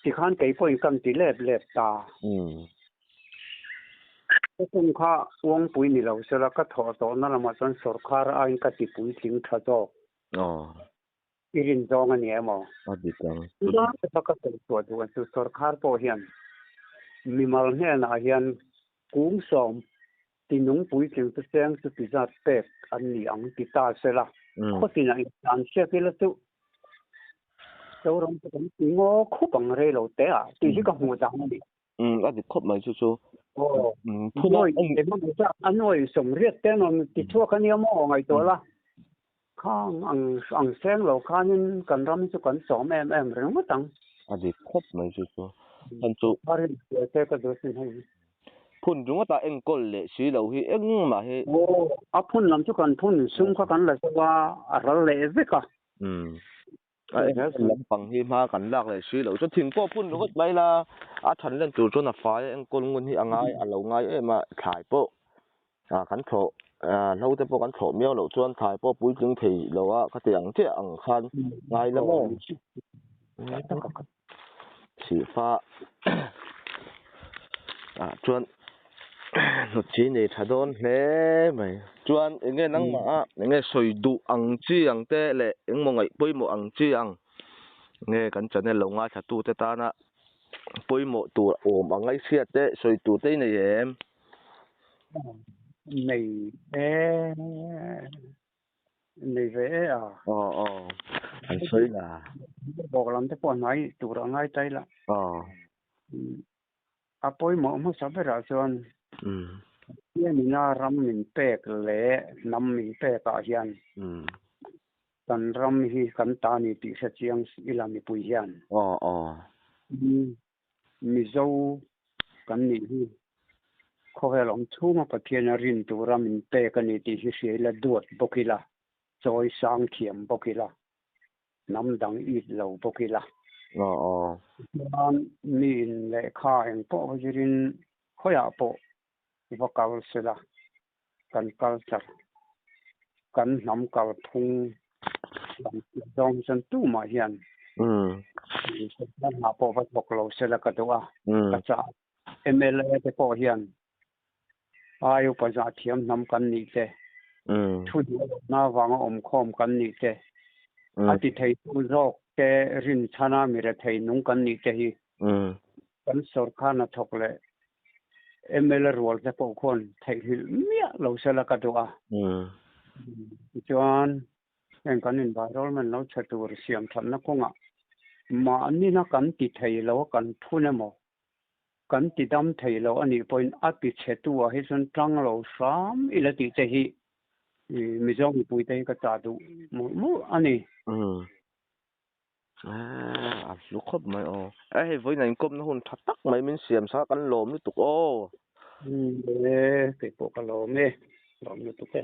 Tikhan kei pawhin kan ti lep lep ta. Ka kum kha uangpui ni lo sela ka thawh tawhna lamah chuan sorkar aiin ka ti puitling tha zawk. I rin zawng a ni em aw? A dik ang. Chulai taka ka sawi chhuah duh ang chu sorkar pawh hian mimal hnenah hian kung sawm tinung puitling chu cheng chu ti zat pek an ni ang ti ta sela khawtinah intan hriat ila chu Zoram chu kan ti ngaw khup ang rei lo te ah tih hi ka hmuh dan a ni. Um a dik khawp mai chu chu. Aw. Um phun a Nuai engemaw zat a nuai sawmriat te an rawn ti chhuak a nia maw ngaihtuah la. Khang ang ang seng lo khanin kan ram hi chu kan sawm em em ringawt ang. A dik khawp mai chu chu. Khan chu. A rin ve te ka duh sin hei. Phun ringawt a enkawl leh si lo hi engmah hi. Aw a phun lam chu kan phun sum kha kan la zo a, a ral leh vek a. Um a enkawl lampang hi hma kan lak leh si lo chuan thing pawh phun ringawt mai la a than len tur chuan a fai a enkawl ngun hi a ngai a lo ngai em a thlai pawh ah kan thlawh ah hlo te pawh kan thlawh miau loh chuan thlai pawh puitling thei lo a khati ang chiah ang khan ngai la maw sihfa ah chuan hnawtchi nei tha dawn hle mai chuan eng nge nangmah a eng nge sawi duh ang chi ang te leh engmaw ngaih pawimawh ang chi ang nge kan channel lo ngaithla tu te tana pawimawh tur awm ang ngaih hriat te sawi tur te i nei em? Nei e nei ve e a. Aw aw an sawi la. Bawk lam te pawh hnai tur a ngai tai la. Aw. A pawimawh hmasa berah chuan Pathianina ram min pek leh hnam min pekah hian kan ram hi kan ta ni tih hre chiang ila mipui hian. Aw aw. Mizo kan nih hi khawvel awm chhunga Pathiana rin tura min pek a ni tih hi hria ila duat bawk ila, chawi sang thiam bawk ila, hnam dang it lo bawk ila. Aw aw. Chuan mi in lehkha eng pawh va zirin khawiah pawh va kal sela kan culture, kan hnam kalphung lam zawng hi chuan tumah hian hna pawh va thawk lo sela ka duh a, ka chah MLA te pawh hian ai upa zah thiam hnam kan nih te, thu duh lohna avanga awmkhawm kan nih te, a ti theitu zawk te rinchhana mi rethei nung kan nih te hi kan sorkar hnathawk leh MLA rual te pawh khuan theihnghilh miah lo sela ka duh a. Tichuan, heng kan environment lo chhe tur siam thatna kawngah mahnina kan ti thei lo a kan phun emaw, kan ti dam thei lo a nih pawhin a ti chhetu ah hi chuan tang lo hram ila tih te hi Mizo mipuite hi ka chah duh mawlh mawlh a ni. A hlu khawp mai aw. A hei vawiin a inkawmna hun tha tak mai min siam sa kan lawm lutuk aw. E, kei pawh ka lawm e, lawm lutuk e.